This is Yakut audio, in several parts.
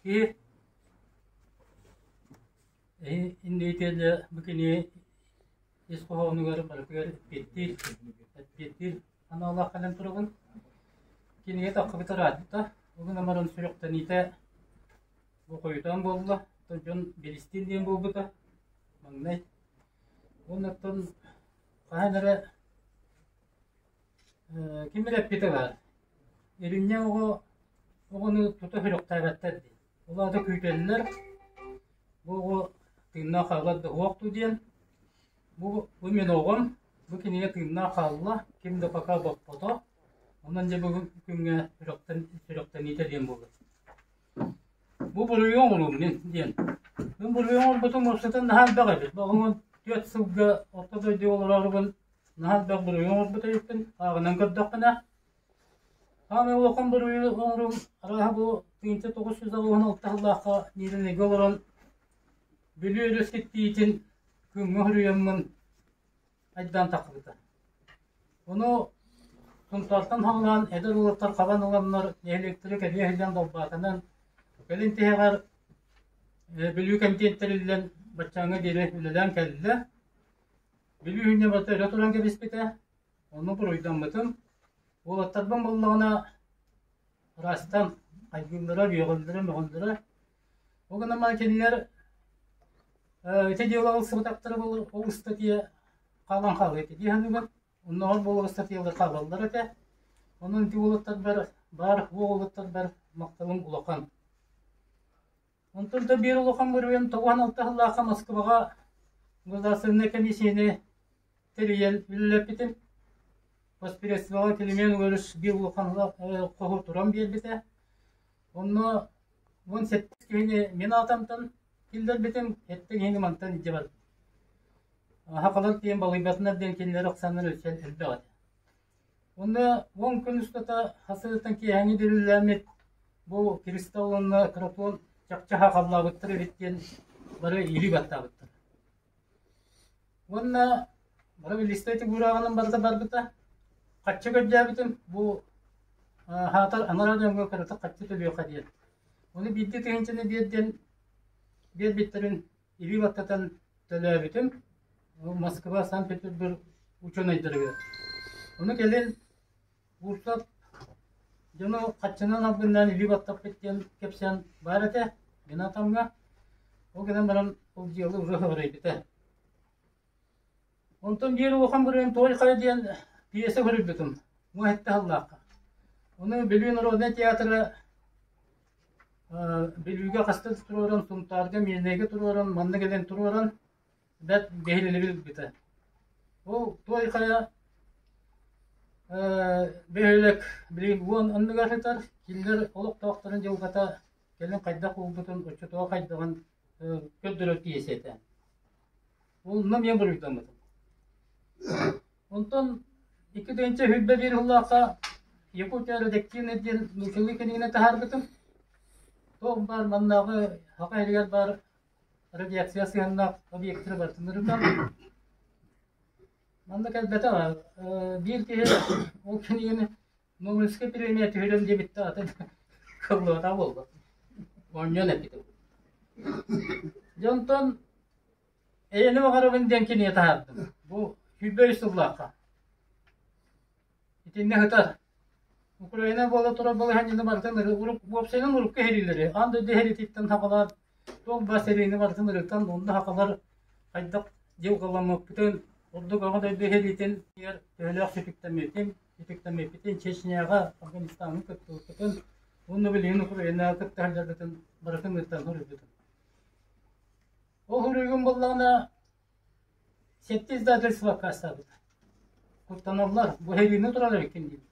киһи инниитиэлэ бу кини ис хоһоонугар барытыгар эппиэттиир, эппиэттиир аналлаах кэлэн турабын. Кинигэ таххыбыт ыраатта, ол гынан баран сүрэхтэниитэ бу хойутаан буолла, оттон дьон билистин диэн буолбута маҥнай. Уонна оттон хаһан эрэ ким эрэ эппитэ баар, иринньэх оҕо оҕону тута сүрэхтээбэттэр диэн. Ол аата күүтэллэр, бу оҕо тыыннаах хаалар да уох дуу диэн. Бу, бу мин оҕом, бу кинигэ тыыннаах хаалла, ким да пока боппото. Онон дьэ бүгүн күҥҥэ сүрэхтэн, сүрэхтэниитэ диэн буолар. Бу буруйу оҥоруум мин диэн. Мин буруйу оҥорбутум уопсатан наһаа элбэх эбит. Оҕом 4 сылга орто дойдуга олороорубун наһаа элбэх буруйу оҥорбут эбиппин. Ааҕынан көрдөхпүнэ, саамай улахан буруйу оҥорум арааһа бу 1986 сыллаахха Мииринэйгэ олорон Бүлүү өрүс киттиитин күҥҥэ хоруйаммын айдаан тахсыбыта. Ону Сунтаартан саҕалаан эдэр уолаттар хабан ыланнар нэһилиэктэри кэлиэ сылдьан далбаатанан, кэлин тиһэҕэр Бүлүү кэмитиэт тэриллэн баччааҥҥа диэри үлэлээн кэллэ. Бүлүү күнньэ барыта өрө туран кэбиспитэ, онно буруйдаммытым. Уолаттарбын буллаҕына ыраастан хайгыыллара, үөҕэллэрэ, мөҕөллөрө. Ол гынан баран кинилэр ити дьыалаҕа ылсыбатахтара буоллар, ол ыстатыйа хаалан хаалыа этэ дии саныыбын. Оннооҕор буолар ыстатыйалар хаалаллар этэ. Онон ити уолаттарбар, баар уолаттарбар махталым улахан. Онтон да биир улахан буруйун 96 сыллаахха Москваҕа государственнай комиссияны тэрийэн үлэлэппитим. Восприятствоҕа Климент Егорович биир улахан хоһу туран биэрбитэ. Онно 17 киһини мин аатамтан киллэрбитим, сэттэ киһини мантан илдьэ барбытым. Сахалар тиийэн балыйбатынар диэн кинилэр ахсааннара өссө элбэх этэ. Онно 10 күн устата хасыһыттан киэһээҥҥи дөрүллээммит бу Кристалл уонна Кротон чахчы хааллаабыттар эбит диэн бары илии баттаабыттар. Уонна бары билистэ ити буурааҕынан барыта барбыта. Харчы көрдөөбүтүм бу аһаатар анараа дьоҥҥо кыратык харчы төлүөххэ диэн. Ону биирдии тыһыынчаны биэр диэн биэрбиттэрин илии баттатан төлөөбүтүм. Москва, Санкт-Петербург учуонайдарыгар. Ону кэлин Бурцев дьону хаччынан албыннаан илии баттаппыт диэн кэпсээн баар этэ Геннадьевҥа. Ол гынан баран ол дьыала уже хабарайбыта. Онтон биир улахан буруйун Той Хайа диэн пьеса көрүлбүтүм. Муоһетте сыллаахха. Ону Бүлүү народнай театра Бүлүүгэ хаста туруоран, Сунтаарга, Миирнэйгэ туруоран, манна кэлэн туруоран, бэрт биһирэбил ылбыта. Ол Той Хайа бөһүөлэк билигин уон оннугар сытар, кинилэр олохтоохторун дьылҕата кэлин хайдах буолбутун, оччотугар хайдаҕын көрдөрөр пьеса этэ. Ол онно эмиэ буруйдаммытым. Онтон 2021 сыллаахха Якутия радиоактивный диэн нууччалыы кинигэни таһаарбытым. Туох баар маннааҕы Саха сиригэр баар радиация сыһыаннаах объектары барытын ырытан манна кэлбэтэх биир киһи ол кинигэни Нобелевскай премия түһэрэн диэбиттэ атын кыллыбатах буолла. Оонньоон эппитим. Дьэ онтон эйэни баҕарабын диэн кинигэ таһаардым. Бу 23 сыллаахха. Итиннэ сытар. Украина буола турар балаһыанньаны барытын уопсайынан урукку сэриилэри, аан дойду сэриититтэн саҕалаан туох баар сэриини барытын ырытан, онно сахалар хайдах дьылҕаламмыппытын, ордук Аҕа дойду сэриитин төһөлөөх сүтүктэммитин, сүтүктэммиппитин, Чечняҕа, Афганистаҥҥа кыттыбыппытын уонна билигин Украинаҕа кытта сылдьарбытын барытын ырытан суруйбутум. Ол суруйгум буоллаҕына сэттэ издательство аккаастаабыта. Куттаналлар, бу сэриини турар эбиккин дииллэр.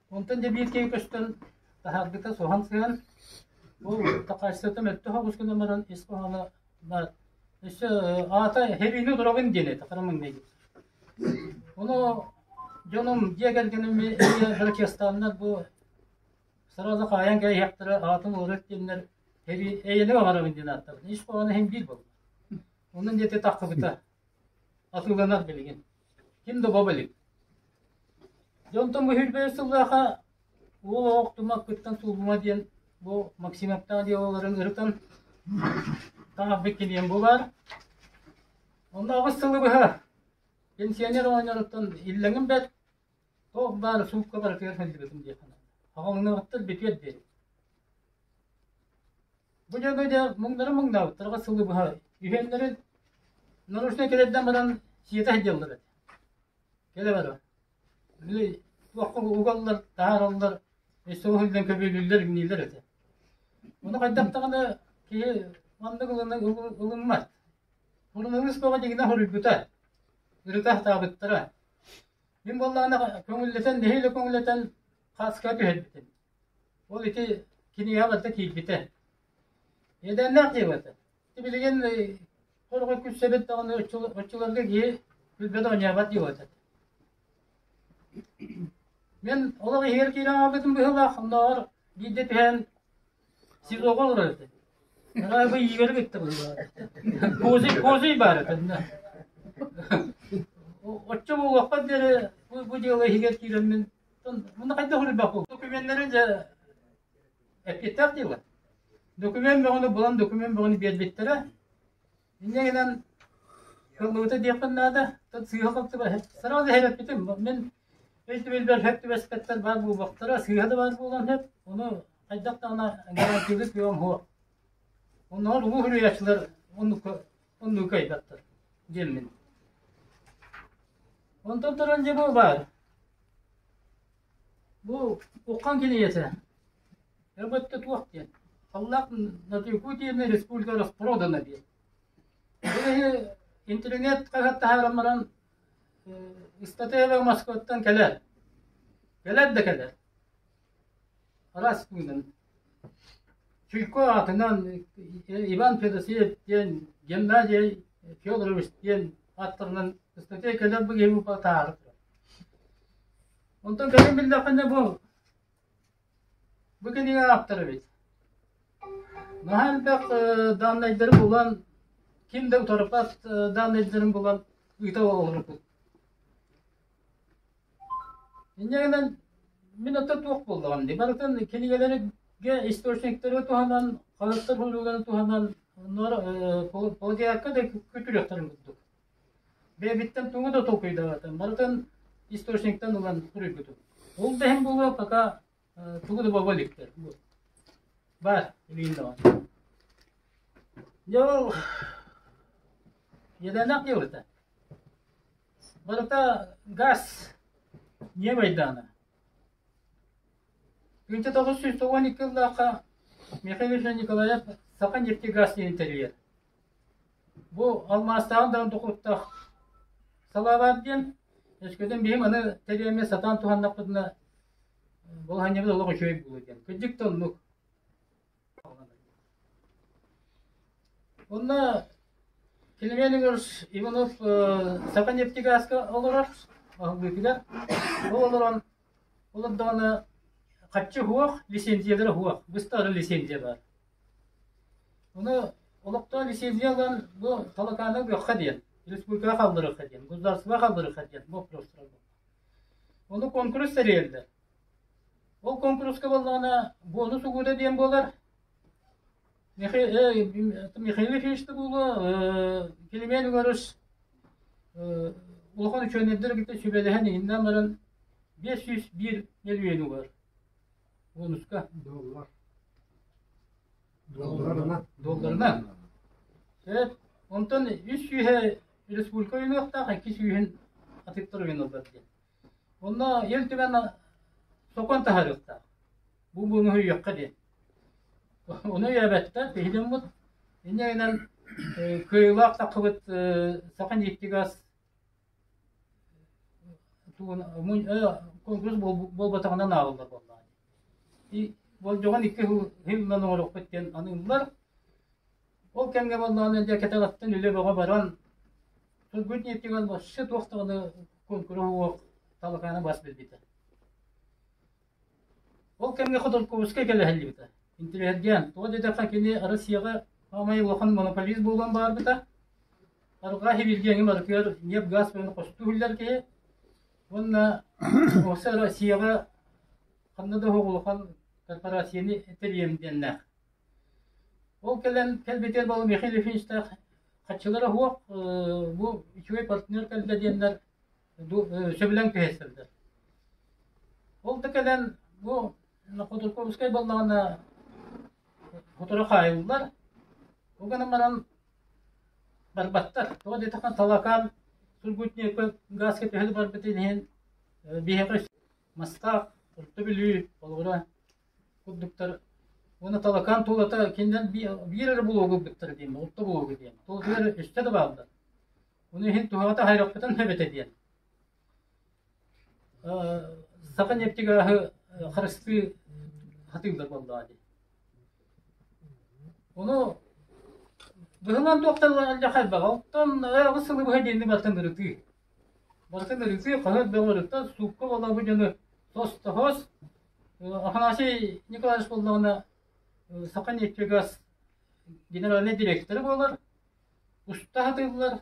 Онтон дьэ биир киһи көстөн таһаарбыта суһан сыһан, ол хаачыстыбата мөлтөх оҕус гынан баран ис хоһооно баар. Өссө аата сэриини турабын диэн этэ хара маҥнайгы. Ону дьонум дьиэ кэргэним эмиэ бырачыастааннар бу сразу хаайан кээһиэхтэрэ аатын уларыт диэннэр эйэни баҕарабын диэн ааттаабыт. Ис хоһооно иһин биир буолла. Онон диэти таххыбыта. Атыыланар билигин. Ким да бобо илик. Дьэ онтон бу 23 сыллаахха уол оҕо охтумаккыттан сууллума диэн Бу Максимовтаах дьыалаларын ырытан таҥарбыт киниэм бу баар. Онно 8 сылы быһа пенсионер оҕонньоруттан иллэҥим бэрт, туох баар суукка барытыгар сылдьыбытым диэххэ наада. Аҕалыныахтар бүтүөр диэри. Бу дьону дьэ муҥнары муҥнаабыттар 8 сылы быһа үһүөннэрин нарочно кэлэрдэн баран сиэтэ сылдьаллар этэ. Кэлэ бара. Били туохха угаллар, таһаараллар, өссө уһуллан көбүөлүүллэр, иҥнииллэр этэ. Ону хайдах даҕаны киһи маннык ылыммат. Суруналыыс бөҕө дьиҥинэ хоруйбута, ырыта сатаабыттара. Мин буоллаҕына көҥүллэтэн, нэһиилэ көҥүллэтэн хааска түһэрбитим. Ол ити кинигэҕэ барыта киирбитэ. Иэдээннээх дьыала Ити билигин сороҕо күлсэбит даҕаны оччолорго киһи күлбэт оонньообот дьыалата. Мин олох иһигэр киирэн хаалбытым быһыылаах, оннооҕор биирдэ түһэн СИЗОҕа олорор этим. Арай бу Игоры кытта быһыылаах. Козый, козый баар этэ. Оччо буолуохпар диэри бу, бу дьыала иһигэр киирэммин, муну хайдах үрбэх Докуменнары дьэ эппиэттээх дьыала. Документ бөҕөнү булан документ бөҕөнү биэрбиттэрэ. Инньэ гынан кыллыбыта диэхпин наада. Сыыһа-халты сразу иһэрэппитим. Мин өй-түбэлбэр сөп түбэспэттэр баар буолбахтара, сыыһа да баар буолан сөп. Ону хайдах даҕаны гарантиялыыр кыаҕым суох. Оннооҕор улуу суруйааччылар оннукка оннук кыайбаттар диэммин. Онтон туран дьэ бу баар. Бу Уххан кинигэтэ. Эбэтэ туох диэн? Аллах над Якутией республика распродана диэн. Бу киһи интернет хаһыат таһааран баран ыстатыйа Москваттан кэлэр. Кэлэр да кэлэр. Араас тугунан. Чуйко аатынан Иван Федосеев диэн Геннадий Федорович диэн ааттарынан ыстатыйа кэлэр бу киһи таһаара турар. Онтон кэлин биллэххинэ бу бу кинигэ ааптара эбит. Наһаа элбэх дааннайдары булан, ким да утарыппат дааннайдарын булан ыыта олорбут. Инньэ гынан мин оттон туох буоллаҕым дии, барытын кинигэлэргэ источниктары туһанан, хаһыаттар суруйууларын туһанан, плагиакка да күтүрүөхтэрин курдук. Бэйэбиттэн тугу да толкуйдаабатым, барытын источниктан ылан суруйбутум. Ол да иһин буолуо, пока тугу да бобо иликтэр. Бар, илиин даҕаны. Дьэ ол иэдээннээх дьыалата. Барыта газ ньиэп айдаана. 1992 сыллаахха Михаил Ильич Николаев Саха нефтегаз диэн тэрийэр. Бу алмаастааҕын даҕаны дохуоттаах салаа баар диэн, өскөтүн биһи маны тэрийэммит сатаан туһаннахпытына, балаһыанньабыт олох үчүгэй буолуо диэн. Кырдьык да оннук. Онно Климент Егорович Иванов Саха нефтегазка олорор, аһыллыытыгар. Ол олорон олордоҕуна харчы суох, лицензиялара суох, быстар лицензия баар. Ону олохтоох лицензия ылан бу Талакааны ылыахха диэн, республикаҕа хаалларыахха диэн, государствоҕа хаалларыахха диэн боппуруостара буолла. Ону куонкурус тэрийэллэр. Ол куонкуруска буоллаҕына бонус угуута диэн буолар. Михаил Ефимович да буолуо, Климент Егорович улахан учуонайдары кытта сүбэлэһэн иһиннэн баран 501 мөлүйүөн угар. Бонуска. Доллар. Долларынан. Долларынан. Сөп. Онтон үс сүүһэ республика ойунуохтаах, икки сүүһүн атыттар ойунуллар диэн. Онно Ил Түмэн сокуон таһаарыахтаах. Бу бонуһу өйүөххэ диэн. Ону өйөөбөттөр, биһи дьоммут. Инньэ гынан кыайыылаах таххыбыт Саха нефтегаз конкурс буолбатаҕынан ааҕыллар буоллаҕа дии. Болдьоҕун икки сылынан оҥоруохпут диэн аныыллар. Ол кэмҥэ буоллаҕына дьэ кэтэҕиттэн үлэ бөҕө баран Тургут нефтегаз вообще туох даҕаны куонкуруһу суох Талакааны бас билбитэ. Ол кэмҥэ Ходорковскай кэлэһиллибитэ. Интириэһиргээн, тоҕо диэтэххэ кини Россияҕа саамай улахан монополист буолан баарбыта. Арҕаа Сибииргэ эҥин барытыгар ньиэп-гаас бөҕөнү хостуу иһиллэр киһи уонна Россияҕа ханна да суох улахан корпорацияны тэрийэм диэннээх. Ол кэлэн кэлбитигэр буолла Михаил Ефимовичтаах хаччылара суох, бу үчүгэй партнер кэллэ диэннэр сөбүлэҥ түһэсэллэр. Ол да кэлэн бу Ходорковскай буоллаҕына сотору хаайыллар. Ол гынан баран барбаттар. Тоҕо диэтэххэ Талакан Сургутнекка гааска төһө да барбытын иһин биһиэхэ Мастаах, Орто Бүлүү, холобура курдуктар уонна Талакан тулата кинилэр биир эрэ булуогу ылбыттара диэн, орто булуогу диэн. Тулатыгар өстө да бааллар. Ону иһин туһаҕата хайраппытын эбэтэ диэн. Саха нефтегааһы харыстыы хатыыллар буоллаҕа дии. Ону быһылаан туохтан элбэх элбэҕэ. Оттон аҕыс сылы быһа диэни барытын ырытыы. Барытын ырытыы, хаһыат бөҕө ырытта, суукка буолла бу дьону тос-тоһос. Афанасий Николаевич буоллаҕына Саха нефтегаз генеральнай директора буолар. Уста сатыыллар.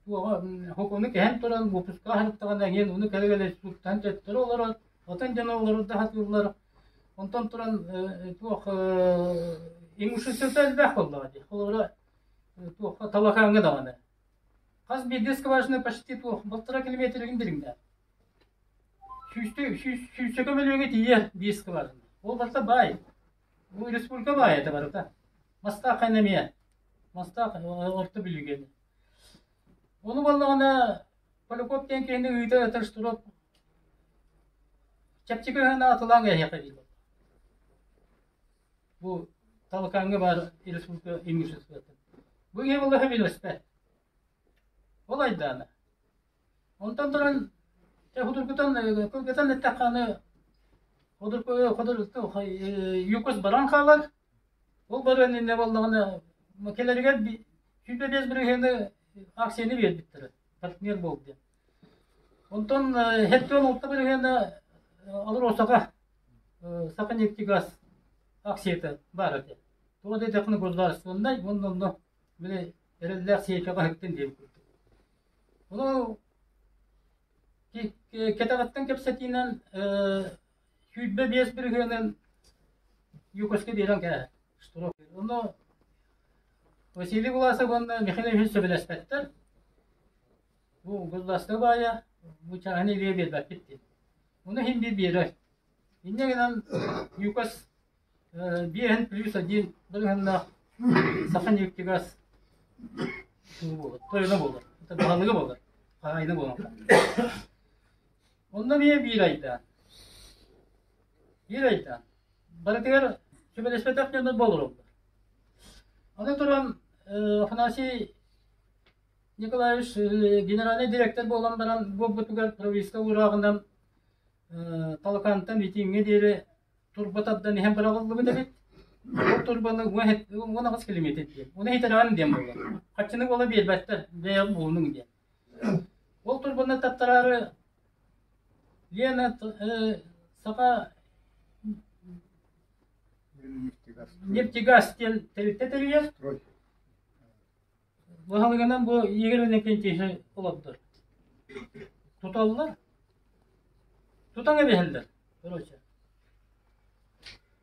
Туоҕа ону кэһэн туран уоппуска аһарыттаҕына эҥин ону кэлэ-кэлэ сууттаан төттөрү олорор, атын дьону олорордо сатыыллар. Онтон туран туох имуществота элбэх буоллаҕа дии. Холобура туохха Талакааҥҥа даҕаны. Хас биирдии скважина почти туох балтараа километригин дириҥнээх. Сүүстэ сүүсчэкэ мөлүйүөҥҥэ тиийэр биир скважина. Ол барыта баай. Бу республика баайа этэ барыта. Мастаах хайна эмиэ. Мастаах орто Бүлүүгэ. Ону буоллаҕына Поляков диэн киһини ыыта Троштуров чэпчэки ыһыына атылаан кээһиэххэ дииллэр. Бу Талакааҥҥа баар республика имуществота. Бу киһи буоллаха билэспэт. Ол айдаана. Онтон туран дьэ худургутан кылгатан эттэххэ аны худурку ЮКОС баран хаалар. Ол барыан иннинэ буоллаҕына кэлэригэр 105 бырыһыаны акцияны биэрбиттэрэ партнер буол диэн. Онтон 76 бырыһыана АЛРОСАҕа Саханефтегаз акцията баар этэ. Тоҕо диэтэххинэ государственнай уонна онно били эрэллээх сиэкэҕэ ыһыктын диэн курдук. Ону кэтэҕиттэн кэпсэтиинэн 25 бырыһыанын ЮКОСка биэрэн кээһэр. Ону Василий Власов уонна Михаил Ильич сөбүлэспэттэр. Бу государство баайа, бу чааһын илиэ биэрбэппит диэн. Ону иһин биир биэрэр. Инньэ гынан ЮКОС биэһин плюс один бырыһыннаах Саха нефтегаз буолар, тойоно буолар, баһылыга буолар, хаһаайына буолан Онно эмиэ биир айдаан. Биир айдаан. Барытыгар сүбэлэспэтэх дьоннор буолар Аны туран Афанасий Николаевич генеральный директор буолан баран буолбутугар правительство уурааҕынан Талакантан Витимҥэ диэри турба тардан иһэн быраҕыллыбыт эбит. Ол турбаны 18 километр диэн. Уну иһитэрэҕин диэн буолла. Хаччыны буола биэрбэттэр, бэйэҕин булунуҥ диэн. Ол турбаны таттараары Лена Саха нефтегаз диэн тэрилтэ тэрийэр. Баһылыгынан бу Игорь Иннокентьевичи олордор. Туталлар. Тутан эбиһэллэр, короче.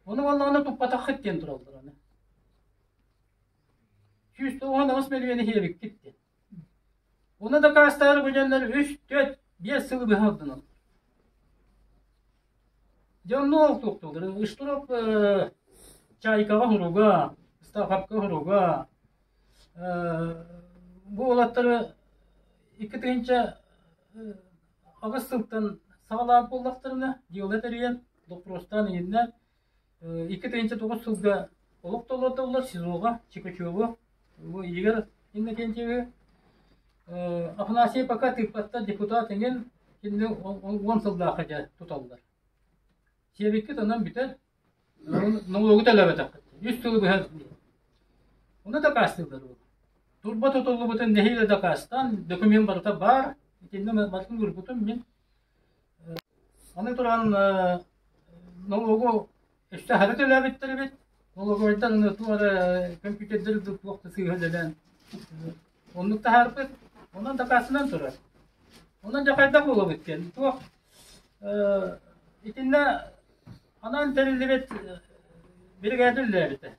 Ону буоллаҕына туппатаххыт диэн тураллар аны. 198 мөлүйүөнү иһиэбиккит диэн. Ону дакаастаары бу дьоннор үс, түөрт, биэс сылы быһа ордуналлар. Дьэ онно ол туохтууллар. Ыштуров Чайкаҕа суруга, Ыстаахапка суруга, бу уолаттары 2008 сылтан саҕалаан буоллахтарына, дьыала тэрийэн, доппуруостаан иһиннэ 2009 сылга олох толордоллор СИЗО-ҕа Чикачеву, бу Игорь Иннокентьевы. Афанасий пока тыыппаттар депутат эҥин кинини 10 сыллаахха дьэ туталлар. Сиэбиккит онон бүтэр. Нолуогу төлөөбөтөххүт. Үс сылы быһа Ону дакаастыыллар ол. Турба тутуллубутун нэһиилэ дакаастаан, документ барыта баар. Итиннэ барытын уурбутум мин. Аны туран нолуогу өссө аһары төлөөбүттэр эбит. Нолуогуйдан туох эрэ компьютердэр туох да сыыһа үлэлээн оннук таһаарбыт. Онон дакаастанан турар. Онон дьэ хайдах буолабыт диэн туох итиннэ. Анаан тэриллибит биригээдэ үлэлээбитэ.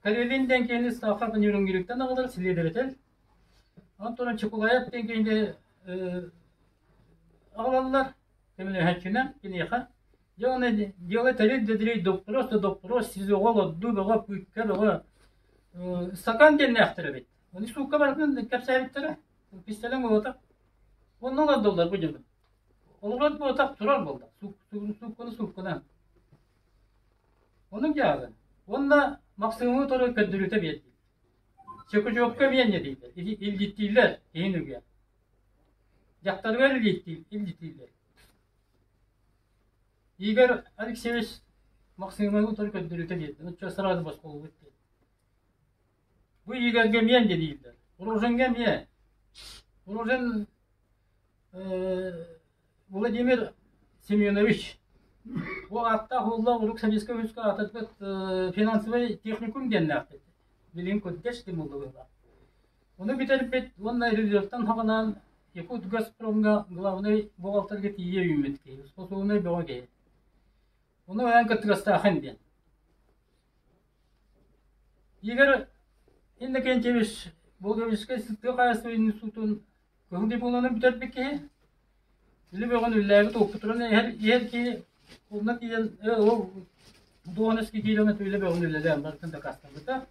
Карелин диэн киһини Саха Нерюнгриттан аҕалар следователь. Онтон Чукулаев диэн киһини аҕалаллар көмөлөһөөччүнэн киниэхэ. Дьэ уонна дело тэрил да тэрий доппуруос да доппуруос СИЗОҕа олордуу бөҕө, пытка бөҕө стакан диэннээхтэр эбит. Ону суукка барытын кэпсээбиттэрэ. Кистэлэҥ буолбатах. Онно олордоллор бу дьону. Олорор буолбатах, турар буолла. Суукканы суукканан. Оннук дьаһалы. Уонна Махсыымы утары көрдөрүүтэ биэрдилэр. Чөкөчүөккэ биэнньэ дииллэр. Илдьиттииллэр иһин үгэ. Дьахтарыгар илдьиттииллэр. Игорь Алексеевич Махсыымы утары көрдөрүүтэ биэрдэ. Оччо сразу босхолуубут диэн. Бу Игорьга миэн дииллэр. Ружинга эмиэ. Ружин Владимир Семенович бу ааттаах уоллаах урукку Советскай Союзка аатырбыт финансовай техникум диэннээхпит. Билигин Куддеш диэн буолла. Ону бүтэрбит уонна ревизортан хаҕынаан Якут Газпромҥа главнай бухгалтерга тиийэ үүммүт киһи, способнай бөҕө киһи. Ону эн кыттыгастаахын диэн. Игорь Иннокентьевич Благовещенскай тыа хаһаайыстыбатын институтун Кыһыл дипломунан бүтэрбит киһи, үлэ бөҕөнү үлэлээбит уопутуран иһэр, иһэр киһи онно тиийэн ол дуоһунаска киирэн үлэ бөҕөнү үлэлээн барытын дакаастаммыта.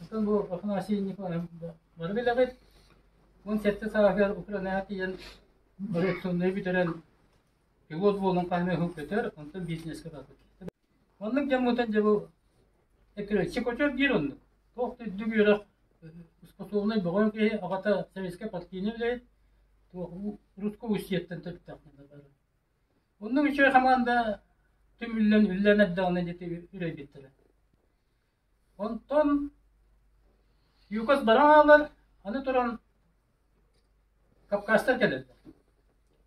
Оттон бу Афанасий Николаевич бары билэҕит, 17 сааһыгар Украинаҕа тиийэн авиационнай бүтэрэн пилот буолан хаһан ыһыл көтөр, онтон бизнескэ барбыт. Оннук дьоммутун дьэ бу Чекочев диир оннук. Туох да үрдүк үөрэх способнай бөҕө киһи аҕата советскай партийнай үлэһит туох русского устьеттан төрүттээх бары. Оннук үчүгэй хамаанда түмүллэн үллэн эрдэҕинэ дьэ үрэйбиттэрэ. Онтон ЮКОС баран хаалар, аны туран Кавказтар кэлэллэр.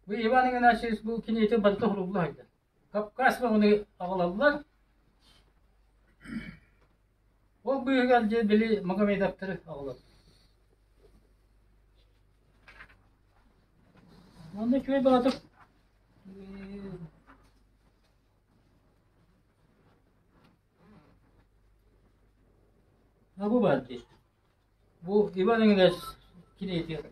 Бу Иван Игнатьевич бу киниэтэ барыта сурулла сылдьар. Кавказ бөҕөнү аҕалаллар. Ол быыһыгар дьэ били Магомедовтары аҕалаллар. Онно үчүгэй баҕатык бу баар дии. Бу Иван Игнатьевич киниэтигэр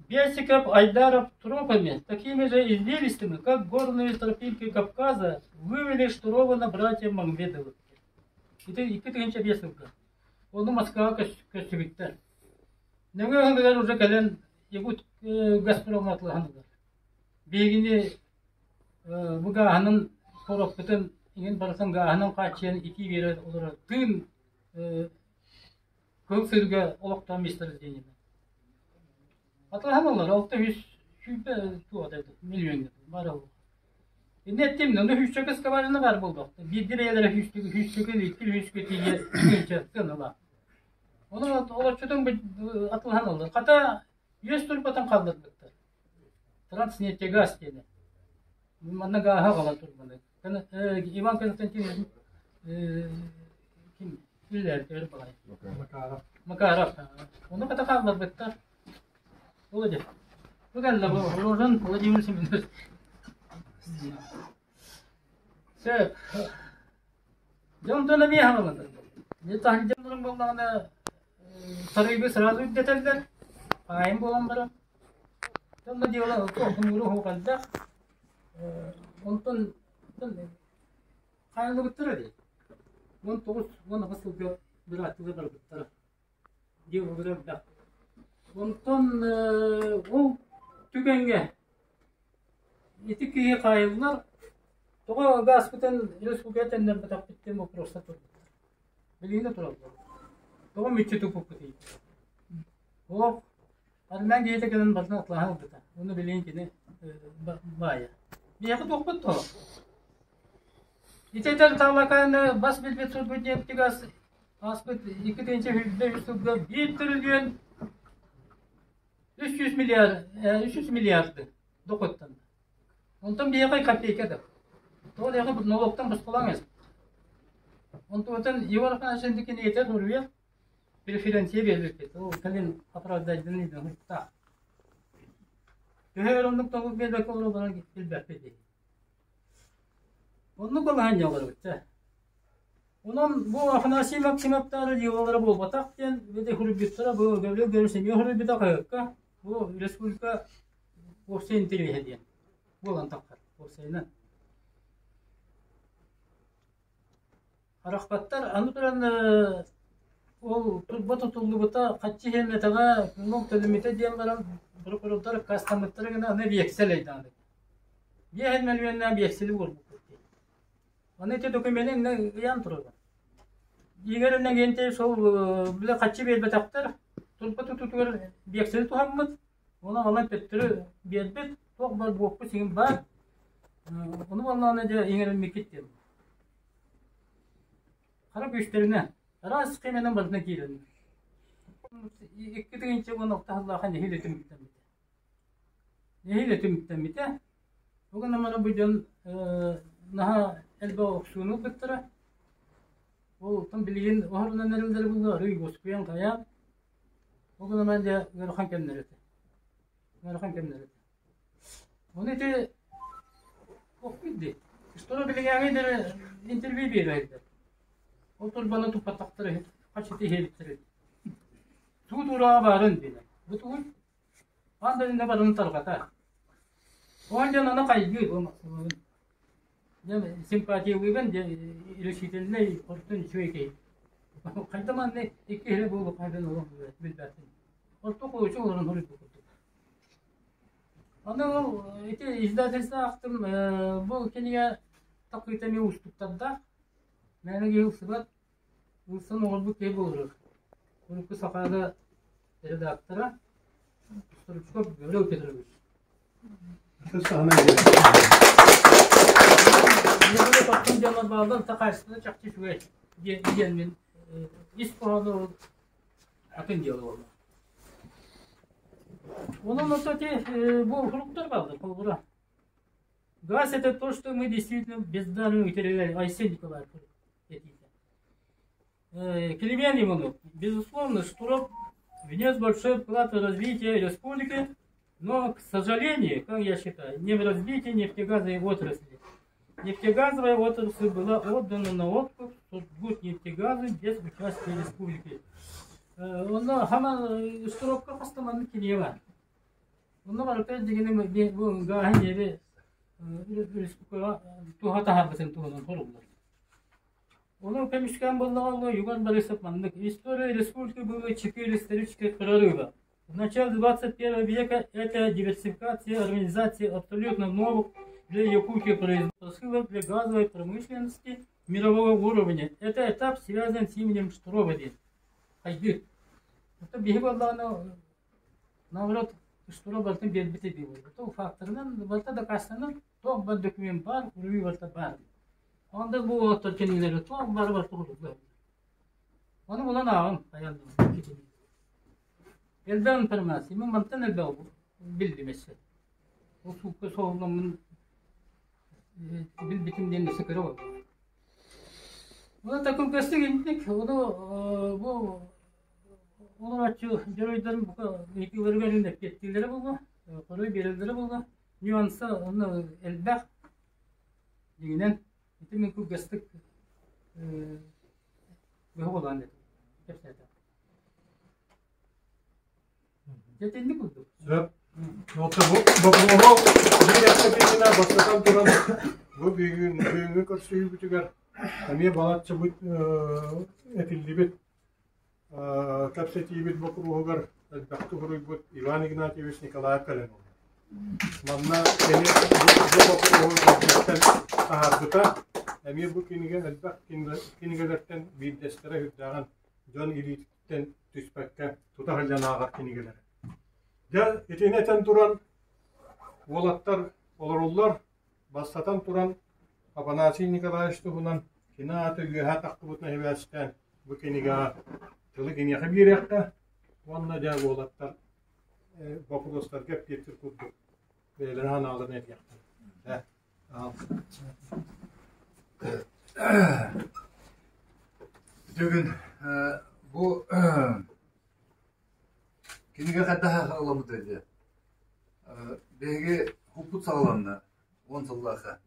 Бесиков, Айдаров тропами, такими же извилистыми, как горные тропинки Кавказа, вывели Штурова братья Мамбетовы. Ити 2005 сылга. Ону Москваҕа көстүбүттэр. Нөҥүө ыһылыгар уже кэлэн Якут Газпром атылаһан ылар. Биһигини бу гааһынан коробкатын иҥин барытын гааһынан хааччыйан итии биэрэр олорор тыын Кыл сыырга олохтоох месторождениены. Атылаһан ылар 620 туох это миллион баар ол. Инне эттим, ону сүүсчэкэ скважина баар буолбахта. Биирдир эйэлэрэ сүүстүгү, сүүсчэкэ, икки сүүскэ тиийэ тыһыынча сыаналаах. Ону олоччутун атылаһан ыллар. Хата үөс турбатын хаалларбыттар. Транснефтегаз диэни. Манна гааһы аҕала турбаны. Иван Константинович ким үлэлээбит баҕайы. Макаров. Макаров. Ону хата хаалларбыттар. Ол дьэ. Бу кэллэ бу Рожан Владимир Семенович. Сөп. Дьон эмиэ хааллар. Не таһырдьа буоллаҕына тарыыбы сразу үрдэтэллэр. Хаайын буолан баран. Онно дьыала хомуура оһох элбэх. Онтон хаайыллыбыттара дии. 19 18 сылга бырааттыылар барбыттара. Дьыалалара элбэх. Онтон ол түгэҥҥэ ити киһи хаайыллар, тоҕо гааспытын республика төннөрбөтөхпүт диэн боппуруостар турбуттар. Билигин да тураллар. Тоҕо мүччү туппуппутуй? Ол Армян киһитэ кэлэн барытын атлаһан ылбыта. Уонна билигин кини баайа. Биһиэхэ туохпут тоҕо? Ити этэр Таалакааны бас билбит Сургутнефтегаз ааспыт 2023 сылга 1 триллион 300 миллиард 300 миллиарды дохуоттанна. Онтон биһиэхэ копейка да. Тоҕо диэхэ налогтан босхолоон эс. Онтуотан Егор Афанасьевич кинигэтэ суруйар преференция биэрбиппит. Ол кэлин оправдайдын ыйдыҥыттаах. Төһө өр оннук тобук биэрбэккэ олорон билбэппит. Оннук балаһыанньа олоробут чэ. Онон бу Афанасий Максимовтаары дьыалалара буолбатах диэн били суруйбуттара бу Гаврил Гаврилович эмиэ суруйбута хаһыакка бу республика уопсай интэриэһэ диэн буолан таххар уопсайынан. Арахпаттар аны туран ол турба тутуллубута хаччы иһэммэтэҕэ көҥүл төлөммүтэ диэн баран прокурордар аккаастаммыттара гына аны биэксэл ыйдаан биэһин мөлүйүөннээх биэксэли уорбуппут дии. Аны ити докумены иннэ ыйаан тураллар. Игорь Иннокентьевич ол бile хаччы биэрбэтэхтэр турба тутуутугар биэксэли туһаммыт Оны онон төттөрү биэрбит, туох бар буоппут сигин баар. Ону буоллаҕына дьэ иҥэрэммиккит диэн. Хара күүстэринэн, араас схеменэн барытына киирэн. 2016 сыллаахха нэһиилэ түмүктэммитэ. Нэһиилэ түмүктэммитэ. Бу гынан бу дьон наһаа элбэх охсууну ылбыттара. Ол билигин оһорунан эрэллэр булла, арыый уоскуйан хайаан. Ол гынан дьэ ыарахан кэмнэр этэ. Ыарахан кэмнэр этэ. Ону ити туохпут дии. Что билиҥээҥи диэри интервью биэрэ Ол турбаны туппатахтар иһит, хачыты иһэбиттэр эбит. Туу туурааҕа баарын диэнэ. Бу тугуй? Аан дойдуга барытын тарҕатар. Ол дьон аны хайгыыр Дьэ симпатиялыыбын дьэ решительнай орто үчүгэй киһи. Хайда манна икки иһэ буолуох хайдан олох билбэппин. Орто кулучу олорон хоруйбут курдук. Аны ол ити издательство аахтым бу кинигэ такыыта эмиэ уустуктардаах. Мээнэ киһи ылсыбат. Ылсан оҥорбут киһи буолар. Урукку Сахаада редактора Стручков Гаврил Петрович. Тохтон дьоннор бааллар та хаачыстыбата чахчы үчүгэй диэн мин ис хоһоону атын дьыала буолла. Онон ото ити бу фруктар бааллар холобура. Газ это то, что мы действительно бездарно утеряли. Айсен Николаев этиитэ. Климент Иванов, безусловно, Штуров внес большой вклад в развитие республики, но, к сожалению, как я считаю, не в развитии нефтегазовой отрасли. Нефтегазовая отрасль была отдана на откуп Сургутнефтегазу без участия республики. Онно хама Штуровка хастаманны киниэва. Онно барыта дигини бу гааһын диэби республикаҕа туһа таһаарбытын туһунан хоруллар. Ону көмүскээн буоллаҕа Юган Борисов маннык «История республики было четыре исторических прорыва. В начале 21 века это диверсификация организации абсолютно новых для Якутии производства для газовой промышленности мирового уровня. Это этап связан с именем Штурова диэн. Хайдыы. Это биһи буоллаҕына наоборот Штуров барытын биэрбитэ дии буолбут. Ол факторынан барыта дакаастанар, туох бар документ баар, уруй барыта баар. Онда бу уолаттар кинилэри туох бары бар туһулуга. Ону булан ааҕыҥ, хайаан да китини. Элбэх информация, мин мантан элбэх биллим өссө. Ол суукка соһулламмын билбитим диэн өссө көрө олордум. Оны такым көстүк инник, ону бу олороччу дьоруойдарын бука ыйытыыларыгар эппиэттииллэрэ буолуо, хоруй биэрэллэрэ буолуо. Нюанса онно элбэх. Дьиҥинэн, ити мин кылгастык быһа олоон этим, кэпсээтэ. Дьэ итинник курдук. Сөп. Боппуруоһу биир эппитинэ бастатан туран бу бүгүн бүгүҥҥү көрсүһүүбүтүгэр эмиэ балачча этиллибит Кэпсэтиибит боппуруоһугар элбэхтик суруйбут Иван Игнатьевич Николаев кэлэн олорор. Манна кини бу боппуруоһу эрдэттэн таһаарбыта. Эмиэ бу кинигэ элбэх кинигэлэртэн биирдэстэрэ үрдээҕин дьон илиититтэн түспэккэ тута сылдьан ааҕар кинигэлэрэ. Дьэ, итини этэн туран, уолаттар олороллор. Бастатан туран, Афанасий Николаевич туһунан кини аата үөһэ тахсыбытын сибээстээн бу кинигэҕэ тылы киниэхэ биэриэххэ уонна дьэ уолаттар боппуруостарга эппиэттиир курдук бэйэлэрин санааларын этиэхтэрэ. Бүгүн бу кинигэ хайдах саҕаламмыта диye. Биһиги хуппут саҕаланна 10 сыллаахха.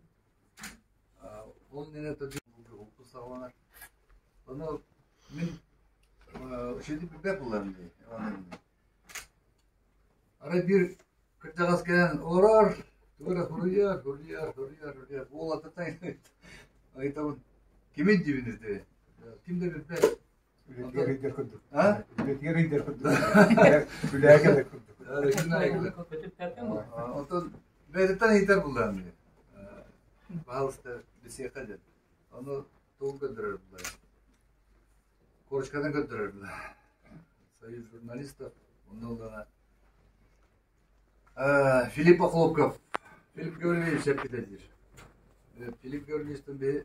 Ол иннинэ булту саҕаланар. Ону мин үчүгэйдик билбэт буоллаҕым дии. Арай биир кырдьаҕас кэлэн олорор, тугу эрэ суруйар, суруйар, суруйар, суруйар. Уолаттартан ыйытабын, кимин диибин ити? Ким да билбэт. Үлэтигэр ыйдар курдук. А? Үлэтигэр ыйдар курдук. Үлэҕэ кэлэр курдук. Онтон бэйэтиттэн ыйытар буллаҕым дии. Пожалуйста, бисиэхэ диэн. Ону тугун көрдөрөр буллаҕым. Корочканы көрдөрөр Союз журналистов онно ыллана Филипп Охлопков Филипп Гаврильевич эппитэ диир. Филипп Гаврильевичтан биһи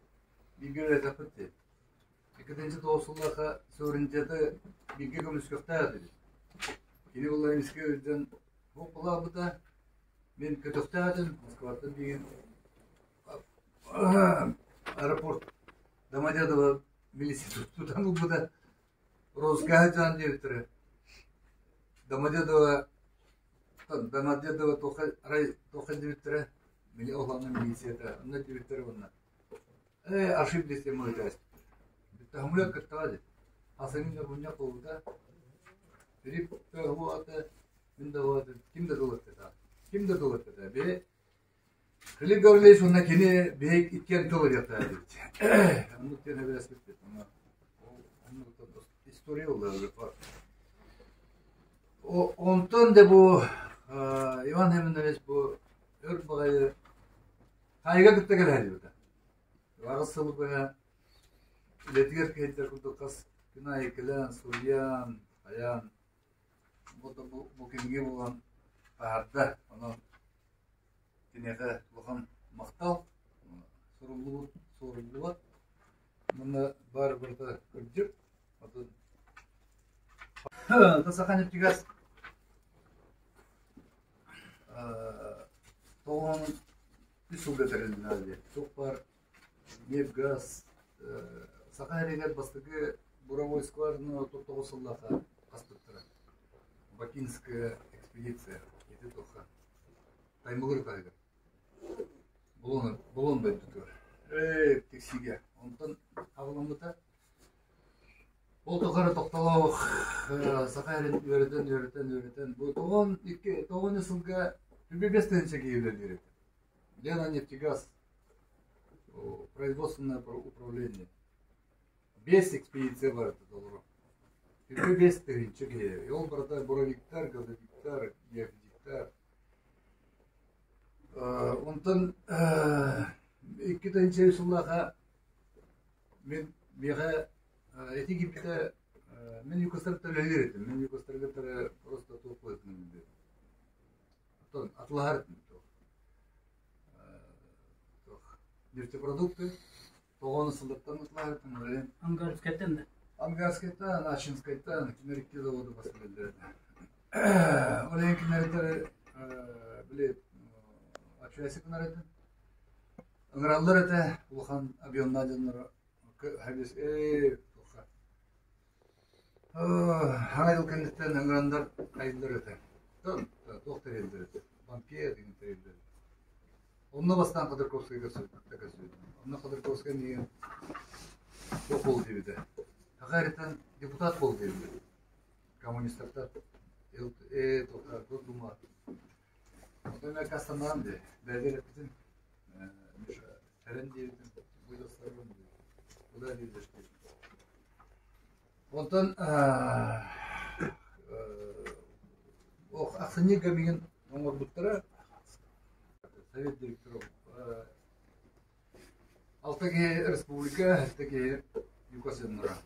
бииргэ үлэлээтэхпит дии. Иккитинчи тоҕус сыллаахха суверенитеты бииргэ көмүскүөхтээх этибит. Кини буолла эмискэ ыалдьан суох буолаабыта. Мин көтөхтөөх этим, Москваттан билигин аэропорт Домодедово милиция тутан ылбыта. Розгаһа дьон диэбиттэрэ. Домодедово Домодедово туохха арай туохха диэбиттэрэ били олоҕун милицията онно диэбиттэрэ уонна ээ ошиблись мы Бүттэ кыттаҕа дии. Асыҥын мунньах буолбута. Филипп уота мин да уота ким да тыл эппэтэ. Ким да тыл эппэтэ. Били Филипп Гаврильевич уонна кини биһик иккиэн тыл этиэхтээх эбит. Оннук диэн эбээспиппит. История буолла. Онтон да бу Иван Семенович бу өр баҕайы хайга кытта кэлэһэллибитэ. Аҕыс сыл быһа үлэтигэр киһитэр курдук хас күн аайы кэлэн, суруйан, хайаан бу бу кинигэ буолан таһаарда. Онон Киниэхэ улахан махтал, суруллубут суоруллубат. Манна баар барыта кырдьык. Атын Саха нефтегаз тоҕоон үс сылга тэрилиннэ Туох баар нефть, газ Саха эригэр бастакы буровой скважина 39 сыллаахха хаспыттара. Бакинская экспедиция ити туохха Таймылыр таһыгар. Булун, булун дойдутугар. Ээ, тиксиигэ. Онтон аҕаламмыта. Ол тухары тохтолоох саха эрин үөрэтэн, үөрэтэн, үөрэтэн. Бу тоҕон икки, тоҕон сылга 25 тыһыынча киһи үлэлиир этэ. Лена нефтегаз производственное управление. Биэс экспедиция бар этэ толору. 25 тыһыынча киһи. Ол барыта буровиктар, газовиктар, геофизиктар. Онтон 2 тыһыынча сыллаахха мин миэхэ ити киирбитэ мин ЮКОСтарга үлэлиир этим. Мин ЮКОСтарга просто туох быһыытынан оттон атылаһар этим туох туох нефтепродукты тоҕону сыллартан атылаһар этим үлэлээн. Ангарскайтан да? Ангарскайтан, Ачинскайтан кинилэр икки заводу бас билэллэр этэ. Ол иһин кинилэр били общайся гынар этим. Ыҥыраллар этэ улахан объемнаах дьоннору ээ туохха Хаҥа дьыл кэнниттэн ыҥыраннар хайыыллар этэ. Туох тэрийэллэр этэ. Банкет деген тэрийэллэр. Онно бастаан Ходорковскайга көрсүбүтүм. Онно Ходорковскай миигин туох буол диэбитэ. Саха эритэн депутат буол диэбитэ. Коммунистартар ээ туохха Госдума. Онтон мен кастанаан дии. Бэйэлэр эппитим. Миша Сэрэн диэбитим. Бу Куда лезешь Онтон ахсынньыга миигин оҥорбуттара совет директоров алта киһи республика, алта киһи ЮКОС-нара.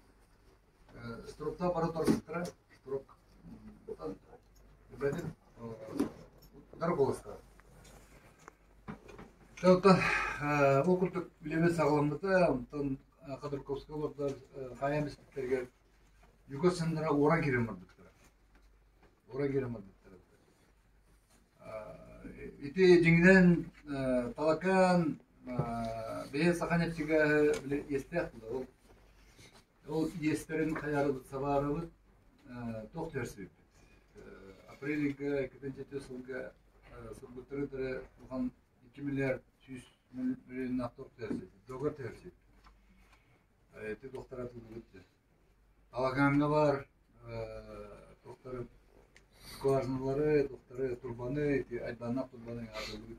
Строкта бары торбуттара, строк бэдин дар болуста. Онтон ол курдук үлэбит саҕаламмыта, онтон Ходорковскай олордор хайаан испиттэригэр ЮКОС сыннара уоран киирэн барбыттара. Уоран киирэн барбыттара. Ити дьиҥинэн Талакаан бэйэ саха нефтегаһы били иэстээх буолар. Ол ол иэстэрин хайаарыбыт сабаарыбыт туох түһэрсибиппит. Апрель ыйга 2007 сылга сылбыттары улахан 2 миллиард 100 Миллионнаах туох түһэрсибит, договор түһэрсибит. Ити туохтара тыллыбыт дии. Алакаҥҥа баар туохтары скважиналары, туохтары турбаны, ити айдааннаах турбаны аатыллыбыт.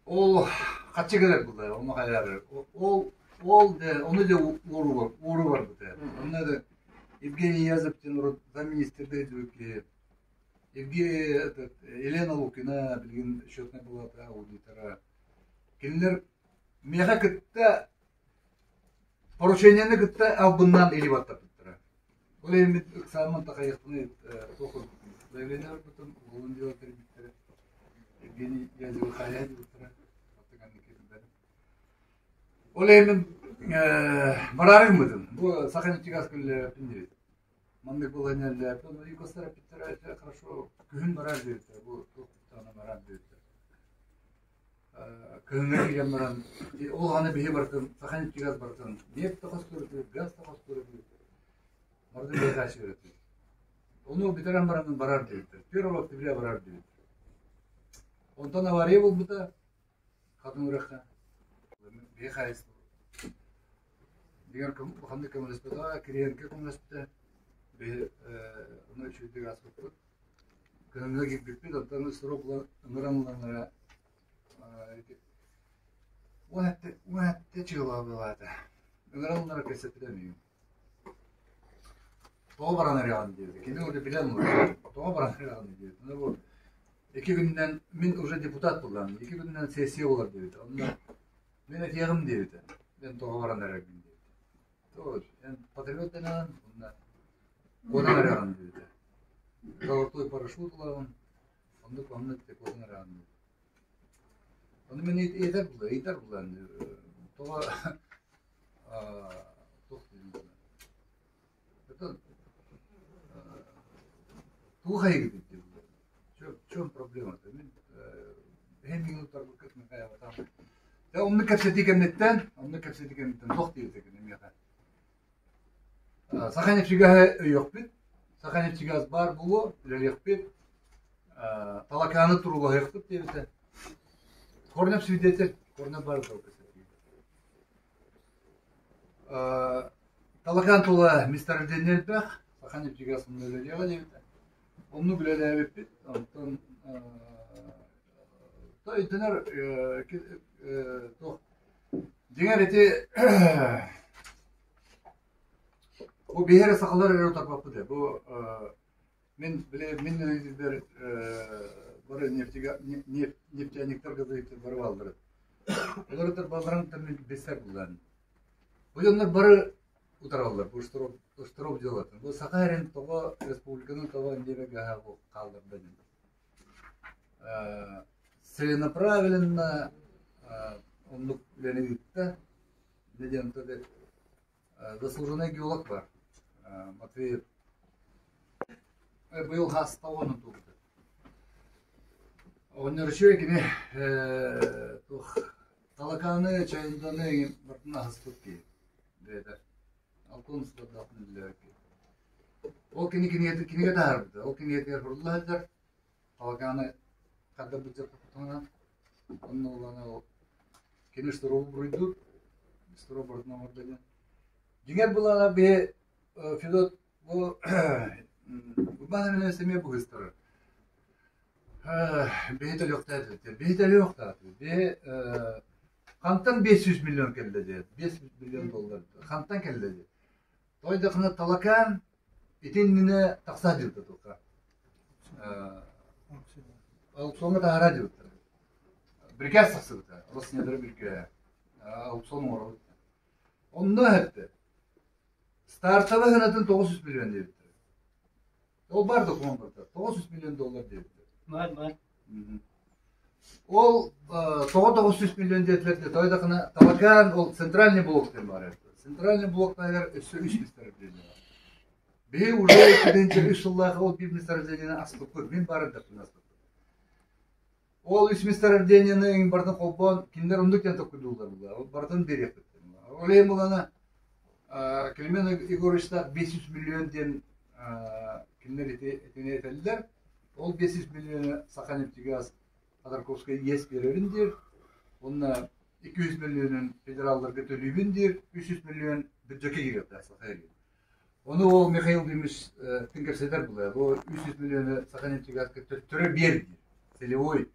Ол хаччы кэлэр булла, ону хайаары. Ол ол де ону де уоруу бар, уоруу барбыта. Онно да Евгений Язов диэн урут замминистрдыы дьүбүт киһи Евгений этот, Елена Лукина билигин счетнай палата аудитора. Кинилэр миэхэ кытта поручениены кытта албыннаан илии баттаппыттара. Ол иһин ыксааммын такайыахпын туох заявление барбытым, уголовное дело тэрийбиттэрэ. Евгений Язевы хайа диэбиттэрэ. Ол иһин бараары гыммытым. Бу Саха нефтегаз күллээппин диэбит. Маннык буланньаллар, югостар эппиттэрэ хорошо күһүн барар диэбиттэр, бу туох барар диэбиттэр. Кыһыҥҥа киирэн баран, ол аны биһи барытын, Саха нефтегаз барытын, нефть да хостуур этибит, газ да хостуур этибит, барытын биһиэхэ аччыыр этибит. Ону бүтэрэн баран барар диэбиттэр, 1 октября барар диэбиттэр. Онтон авария буолбута, Хатыҥ үрэххэ биһи хаһаайыстыба Дигэр ханнык көмөлөспөтөҕө, Кириенко көмөлөспүтэ. Биһи ону үчүгэйдик ааспыппыт. Кыһыҥҥы киирбиппит, оттон срок ыҥыран ыланнара 17 чыла былаата. Ыҥыран ыланнара кэпсэппитэ миигин. Тоҕо баран эрэҕин диэбитэ. Кини уже билэн олорор. Тоҕо баран эрэҕин диэбитэ. Ну вот икки күнүнэн мин уже депутат буоллаҕым. Икки күнүнэн сессия буолар диэбитэ. Онно мин этиэҕим диэбитэ. Мен тоҕо баран эрэргин диэбитэ. Тоҕо эн патриот дэнэҕин онно куотан эрэҕин диэбитэ. Золотой парашют ылаҕын оннук оннук куотан эрэҕин диэбитэ. Ону мин ыйытар була, ыйытар булан тоҕо туох диэн Это туох айыгыт диэн В чем проблема-то? Мин бэйэм миигин утарбыккыт мин хайаабатам. Дьэ оннук кэпсэтии кэнниттэн, оннук кэпсэтии кэнниттэн туох диэбитэ кини миэхэ. Саха нефтегаһы өйүөхпүт, Саха нефтегаз баар буолуо, үлэлиэхпит, Талакааны туруулаһыахпыт диэбитэ. Корнев свидетель, Корнев баар Талакаан тула месторождение элбэх, Саха нефтегаз онно үлэлиэҕэ диэбитэ. Оннук үлэлээбиппит, онтон өйдөнөр туох дьиҥэр ити бу биһи эрэ сахалар эрэ утарбаппыт ээ бу мин били мин өйдүүрбэр бары нефтега нефтяниктар газовиктар бары бааллар олор балларын мин билсэр буллаан бу дьоннор бары утараллар бу штроп дьыалатын бу саха эрин тоҕо республиканы тоҕо ньиэбэ гаһа хаалларда диэн целенаправленно оннук үлэни ыытта диэн заслуженный геолог бар Матвеев быйыл хааста уонун туолбута оҕонньор үчүгэй кини туох талакааны чайынданы бартын аһаспыт киһи бэйэтэ алтын сылдаахпын биллэрэр киһи ол кини кинигэ кинигэ таһаарбыта ол кинигэтигэр сурулла сылдьар Талакааны хардырбыт дьарыктанан онно улаана ол кини штробу буруйдуур штроп барытын оҥордо диэн дьиҥэр былаана биһи Федот бу Урбаан эмиэ эмиэ быһыыстарар биһи төлүөхтээтибит биһи төлүөхтээтибит биһи хантан 500 миллион кэллэ диэт 5 миллион доллар хантан кэллэ диэт Тойдохуна Талакаан ити иннинэ тахса сылдьыбыта туохха аукциоҥҥа таһаара сылдьыбыттар. Бирикээс тахсыбыта. Роснедра бирикээһэ. Аукцион оҥоробут. Онно эһэттэ. Стартовый сыанатын 900 миллион диэбиттэр. Ол бар документ барыта. 900 миллион доллар диэбиттэр. Бар, бар. Ол тоҕо 900 миллион диэтилэр тойдохуна Талакаан ол центральный блок диэн баар Центральный блок таһыгар өссө үс месторождение бар. Биһи уже 2003 сыллаах ол биир месторождениени аспыппыт. Мин баар эрдэхпинэ аспыппыт. Ол үс месторождениены барытын холбоон кинилэр оннук диэн толкуйдууллар буолла. Ол барытын биэриэхпит. Ол иһин булана Климент Егоровичтаах 500 миллион диэн кинилэр ити итини этэллэр. Ол 500 миллионы Саханефтегаз Ходорковскай иэс биэрэбин диир, уонна 200 мөлүйүөнүн федералларга төлүүбүн диир, 300 мөлүйүөн бюджекка киириэхтээх Саха сиригэр. Ону ол Михаил Владимирович тын кэпсэтэр буолар. Бу 300 мөлүйүөнү Саханефтегазка төттөрү биэр диир. Целевой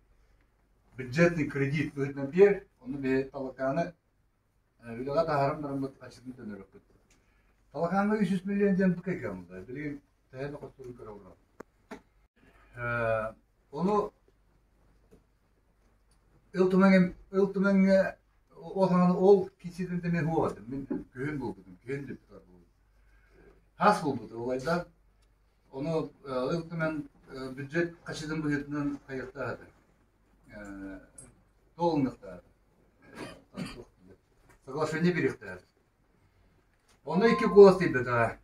бюджетный кредит быһыытынан биэр, ону биһи Талакааны үлэҕэ таһааран бараммыт аччытын төннөрүөхпүт. Талакааҥҥа 300 миллион диэн бу кэккэ Билигин төһө да хостуурун көрө олорор. Ону Ил Түмэҥ Ил Түмэҥҥэ ол саҕана ол киирсиитин мен суох этим. Мин күһүн буолбутум, күһүн депутат буолбутум. Хас буолбута олайда. Ону Ил Түмэн бюджет хачытын быһыытынан хайыахтаах этэ. Туолунуохтаах этэ. Соглашение бириэхтээх. Ону икки куолас тиийбэтэҕэ.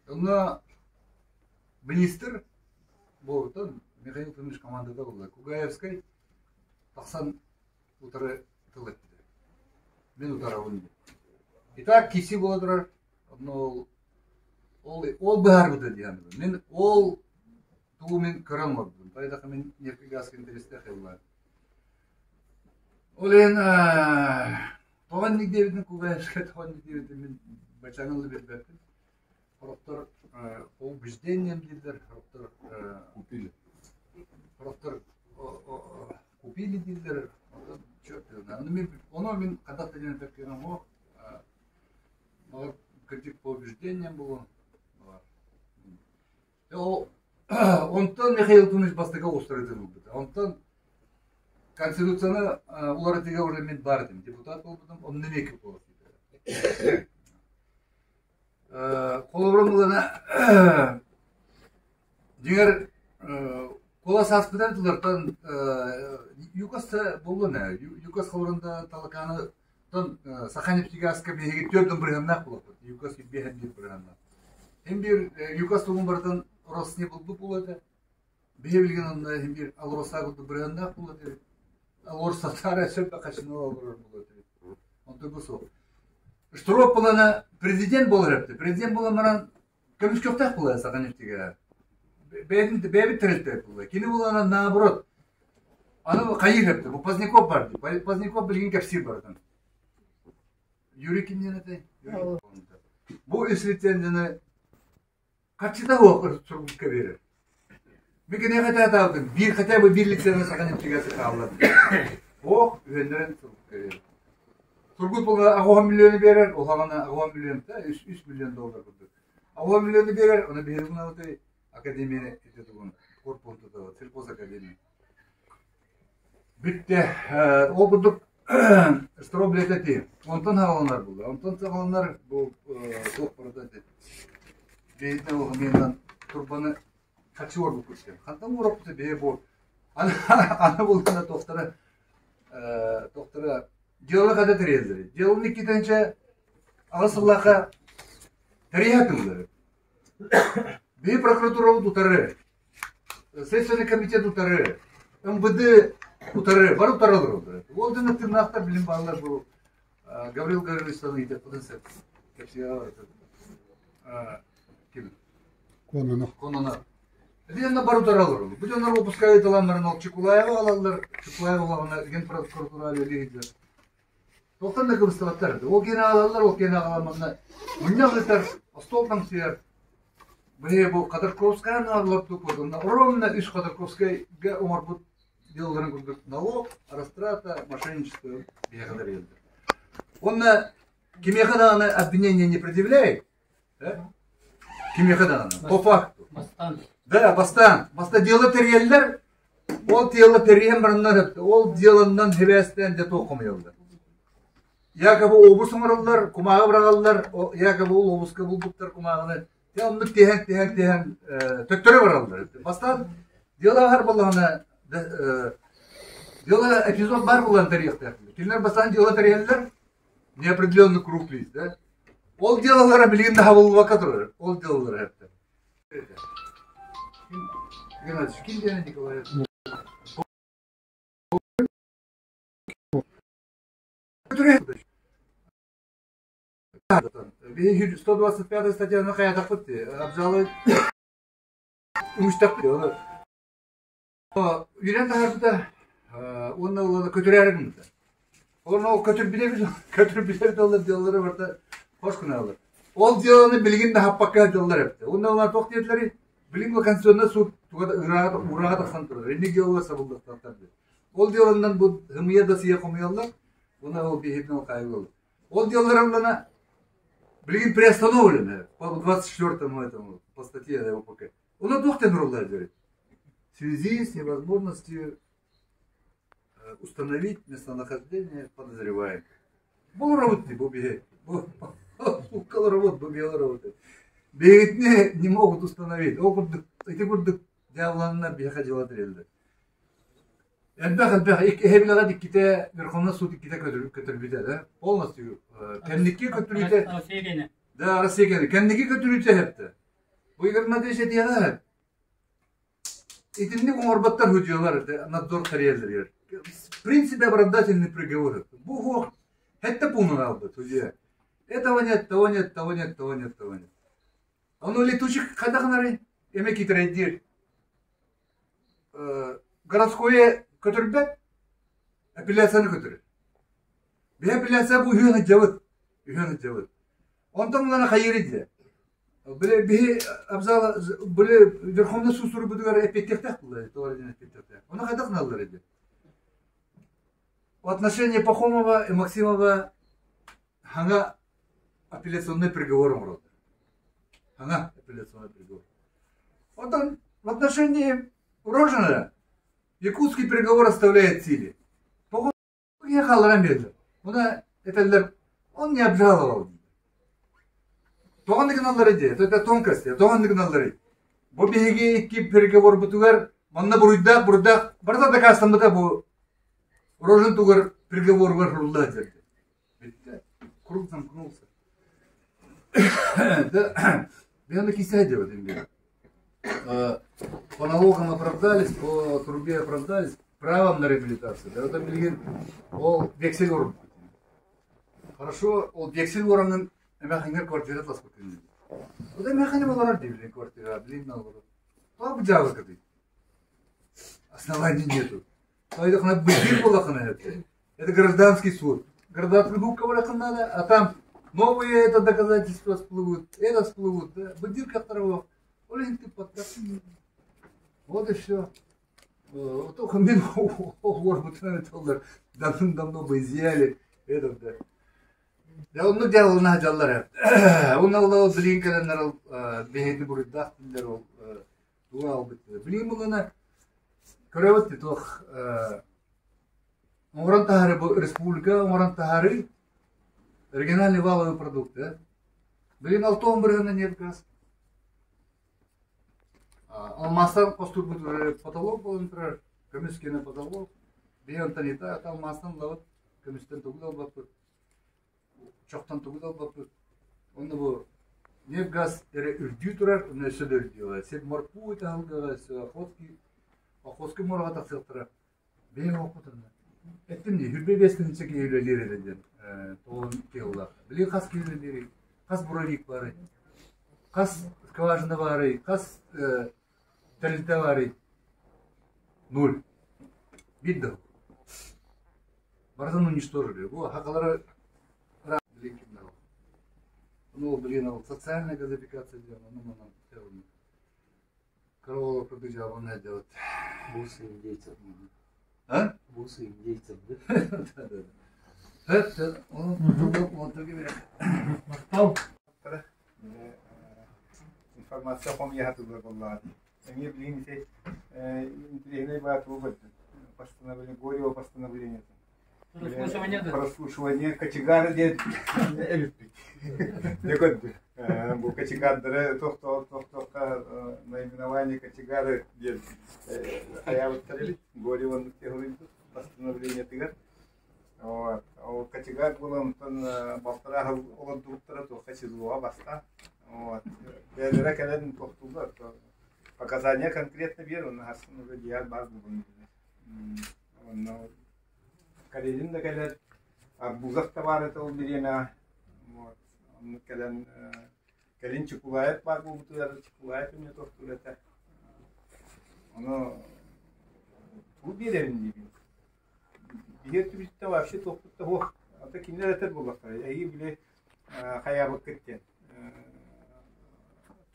Онно министр буолбутун Михаил Фомич командата буолла. Кугаевскай тахсан утары тыл эттэ. Мин утарабын диэн. Итак, киси буола турар. Онно ол ол ол быһаарбыта диэн. Мин ол тугу мин көрөн олордум. Тайдаха мин нефтегазка интэриэстээх ылла. Ол иһин тоҕо инник диэбитин Кугаевскай тоҕо инник диэбитин мин баччааҥҥа дылы билбэппин. Сорохтор по убеждениям дииллэр, сорохтор Купили. Сорохтор купили дииллэр, черт Ону мин, ону мин хата диэн эппэккэ оһох баҕар кырдьык по убеждениям буолуо. Ол онтон Михаил Тумович бастакы оҕустарытын ылбыта. Онтон Конституцияны уларытыыга уже мин баар этим, депутат буолбутум, онно эмиэ куолас Холобурун ылана дьиҥэр куолас ааспыта тыллартан ЮКОС буоллун ээ. ЮКОС холобурунда Талакааны Саха нефтегазка биһиги түөрт бырыһыаннаах буолуохпут. ЮКОС биэһэн биир бырыһыаннаах. Һин биир ЮКОС тугун барытын Росне булбут буолуо этэ. Биһи билигин онно һин биир Алроса курдук бырыһыаннаах буолуо этэ. Алроса саара сөп хачына олорор буолуо этэ. Онтон бу суох. Штроп булана президент буолар эбит. Президент буолан баран көмүскүөхтээх буолар Саха нефтегаза. Бэйэтин бэйэбит тэрилтэ буолар. Кини булана наоборот Аны хайыы эпти, бу Поздняков бар дии. Поздняков билигин кэпсиир барытын. Юрий кимнен этэй? Бу үс лицензияны харчыта суох сурукка биэрэр. Мин киниэхэ этэ биир хотя бы биир лицензия Саха нефтегазы хааллар. Ох, үһүннэрин сурукка биэрэр. Сургут була аҕыс миллиону биэрэр, улаҕана аҕыс миллион, 3 миллион доллар курдук. Аҕыс миллиону биэрэр, оны биһиги гынабыт академияны ити тугун корпуһун тутабыт, сельхозакадемия. Бүттэ. Ол курдук строй эти. Онтон хааланар була. Онтон саҕаланар бу туох барыта эти. Бэйэтэ ол турбаны хачы уорбут күрсен. Хантан уораппыта бэйэ бу. Аны булгана тохтара тохтара дьыала хата тэрийэллэр. Дьыаланы иккитэнчэ аҕыс сыллаахха тэрийэ тыллары. Биһи прокуратурабыт утары, Следственный комитет утары, МВД утары, бары утары олороллор. Ол дьоно тыыннаахтар билим бааллар бу Гаврил Гаврилович ыйытыахпытын сөп. Кэпсиэҕэ ким? Кононов. Кононов. Итиннэ бары утары олороллор. Бу дьоннор выпускай ыыталаннарын ол Чекулаева алаллар, Чекулаева улаҕана генпрокуратура үлэлии сылдьар. Туохтан да кыбыстыбаттар. Ол киэнэ аҕалаллар, ол киэнэ аҕалан манна мунньах ыытар, остуол таҥсыйар. Быһыы бу Ходорковская нааллар курдук, ровно үс Ходорковскайга оҥорбут дьылларын курдук налог, растрата, мошенничество биһиэхэ тэрийэллэр. Уонна кимиэхэ даҕаны обвинение не предъявляет, кимиэхэ даҕаны, по факту. Бастаан. Да, бастаан. Баста дело тэрийэллэр, ол дело тэрийэн бараннар, ол деланнан хибээстээн дьэ туох хомуйаллар. Якобы обус оҥороллор, кумааҕы быраҕаллар, якобы ол обуска булбуттар кумааҕыны. Те оннук тиһэн, тиһэн, тиһэн төттөрү бараллар. Бастаан дело аһар буоллаҕына, дело эпизод бар буолан тэрийиэхтээхтэр. Кинилэр бастаан дело тэрийэллэр, неопределенный круг лиц, да? Ол делалара билигин да хабыллыбакка турар. Ол делалара эптэр. Геннадьевич, ким диэн Николаев? Биһиги 125 статьяны хайатахпыт абзалы үҥүстэхпит. Үүрэн таһаарбыта. Уонна ылана көтүрээри гыммыта. Олорно ол көтүрбүтэ көтүрбүтэ доллар дьаллары барыта хос гыналар. Ол дьыаланы билигин да хаппакка дьаллар эбитэ. Уонна ылана туох диэтилэрий? Билигин конституционнай суут туга да ырааҕа тахсан турар. Инник дьыалалар сабыллыахтаахтар диэн. Ол дьыаланан бу ымыйа да сыйа хомуйаллар. Уонна ол биһиэтин ол хаайыллар. Ол дьыалалар ыллана билигин приостановлены по 24-му этому по статье ОПК. Онно туох диэн уруллар диэри? В связи с невозможностью установить местонахождение подозреваемых. Бу работы, бу биһи. Бу работ, бу биһи работы. Биһигитини не могут установить. Ол курдук, ити курдук дьаалланна биһиэхэ дьыала тэриллэр. Элбэх элбэх эһэбилэҕэ иккитэ Верховный суд иккитэ көтөрбүтэ да полностью кэнники көтүрүүтэ да Россия кэнники кэнники көтүрүүтэ эһэптэ. Бу Игорь Матвеевич этиэҕэ Итинник оҥорботтор судьуйалар надзор тэрийэллэригэр. В принципе, оправдательный приговор. Бу уһуох хэттэ пуунун албыт судьуйа. Этого нет, того нет, того нет, того нет, того нет. Ону летучик хайдах гынарый? Эмэ китэрэйдиир. Городское көтүрбэт, апелляцияны көтүрэр. Биһи апелляция бу үһүөн сылдьабыт. Үһүөн сылдьабыт. Онтон мунана хайыыр дии. Били биһи абзал били Верховный суд суруйбутугар эппиэттиэхтээх буолла, тоҕо диэн эппиэттиэхтээх. Ону хайдах гыналлар ити? В отношении Пахомова и Максимова хаҥа апелляционный приговор оҥороллор. Хаҥа апелляционный приговор. Онтон в отношении Рожина якутский приговор оставляет в силе. Хаалларан биэрдэ. Уна этэллэр, он не обжаловал. Тоҕо гыналлар дии, это тонкости, тоҕо гыналлар. Бу биһиги икки переговорбутугар манна буруйдаах, буруйдаах, барыта дакаастаммыта бу Рожин тугар приговоругар сурулла сылдьар. Бүттэ. Круг замкнулся. Да, мен кисә деп инде. По налогам оправдались, по трубе оправдались, правом на реабилитацию. Да, это билген ол вексель урын. Хорошо, ол вексель урынын эмэхингер квартира таспыт. Вот эмэхини болар дибилин квартира, блин налор. То бу жабыз Оснований нету. Это гражданский суд. Гражданский суд надо, а там новые это доказательства всплывут, это всплывут. Да? Бандир второго. Вот и все. Только мен давным-давно бы изъяли этот, да. Да, онну дьаллына дьаллар. Онна ол билин кэлэннэр ол бэйэти буруйдаах диллэр ол туга албыт. Билин булана көрөбүт туох оҥорон таһаары бу республика оҥорон таһаары региональный валовый продукт, да? Билин алтон бырыһына нефть Алмаастан хостуурбут потолок буолан турар, көмүс киэнэ потолок. Биһи онтон итак алмаастан ылабыт, көмүстэн тугу да ылбаппыт, чохтон тугу да ылбаппыт. Онно бу нефть-газ эрэ үрдүү турар, онно өссө да үрдүү. Севморпуть аһылгыга, өссө Охотский, Охотский муораҕа тахсыахтара. Бэйэм оһохпут онно. Эттим дии, хүрбэ биэс тыһыынча киһи үлэлиир этэ диэн тоҕон киһи Билигин хас киһи үлэлиирий? Хас буровик баарый? Хас скважина баарый? Хас тэрилтэ баарый? Нуль. Биир да Барытын уничтожили. Бу хакалары Ну, блин, ол социальная газификация диэн, ону манан Корову продыжал делать. Бусы индейцев. А? Бусы индейцев, да? Да, да. Это он Махтал. Информация хомуйа буоллаҕа. Эмиэ билигин ити интириэһинэй баат постановление, Горева постановление. Прослушивание, да? Прослушивание кочегара диэн эбиппит. Дьэ көрдү. Бу кочегардары тохтоохтоохтоохха наименование кочегары диэн хайаабыттар эбит. Горева постановлениетыгар. Вот. Ол кочегар буолан онтон балтараа сыл олордубуттара туохха СИЗО-ҕа баста. Вот. Бэйэлэрэ кэлэн тохтууллар. Показания конкретно биэр, онно хасын уже диар баар буолун. Онно Карелин да кэлэр, Арбузов да баар этэ ол бириэмэҕэ. Вот. Онно кэлэн кэлин Чекулаев баар буолбутугар Чекулаев эмиэ тохтуур этэ. Ону тугу биэрэбин диибин. Биһиэр түбүттэ вообще туохпут да суох. Ата кинилэр этэр буоллахтара. Эһиги били хайаабыккыт диэн.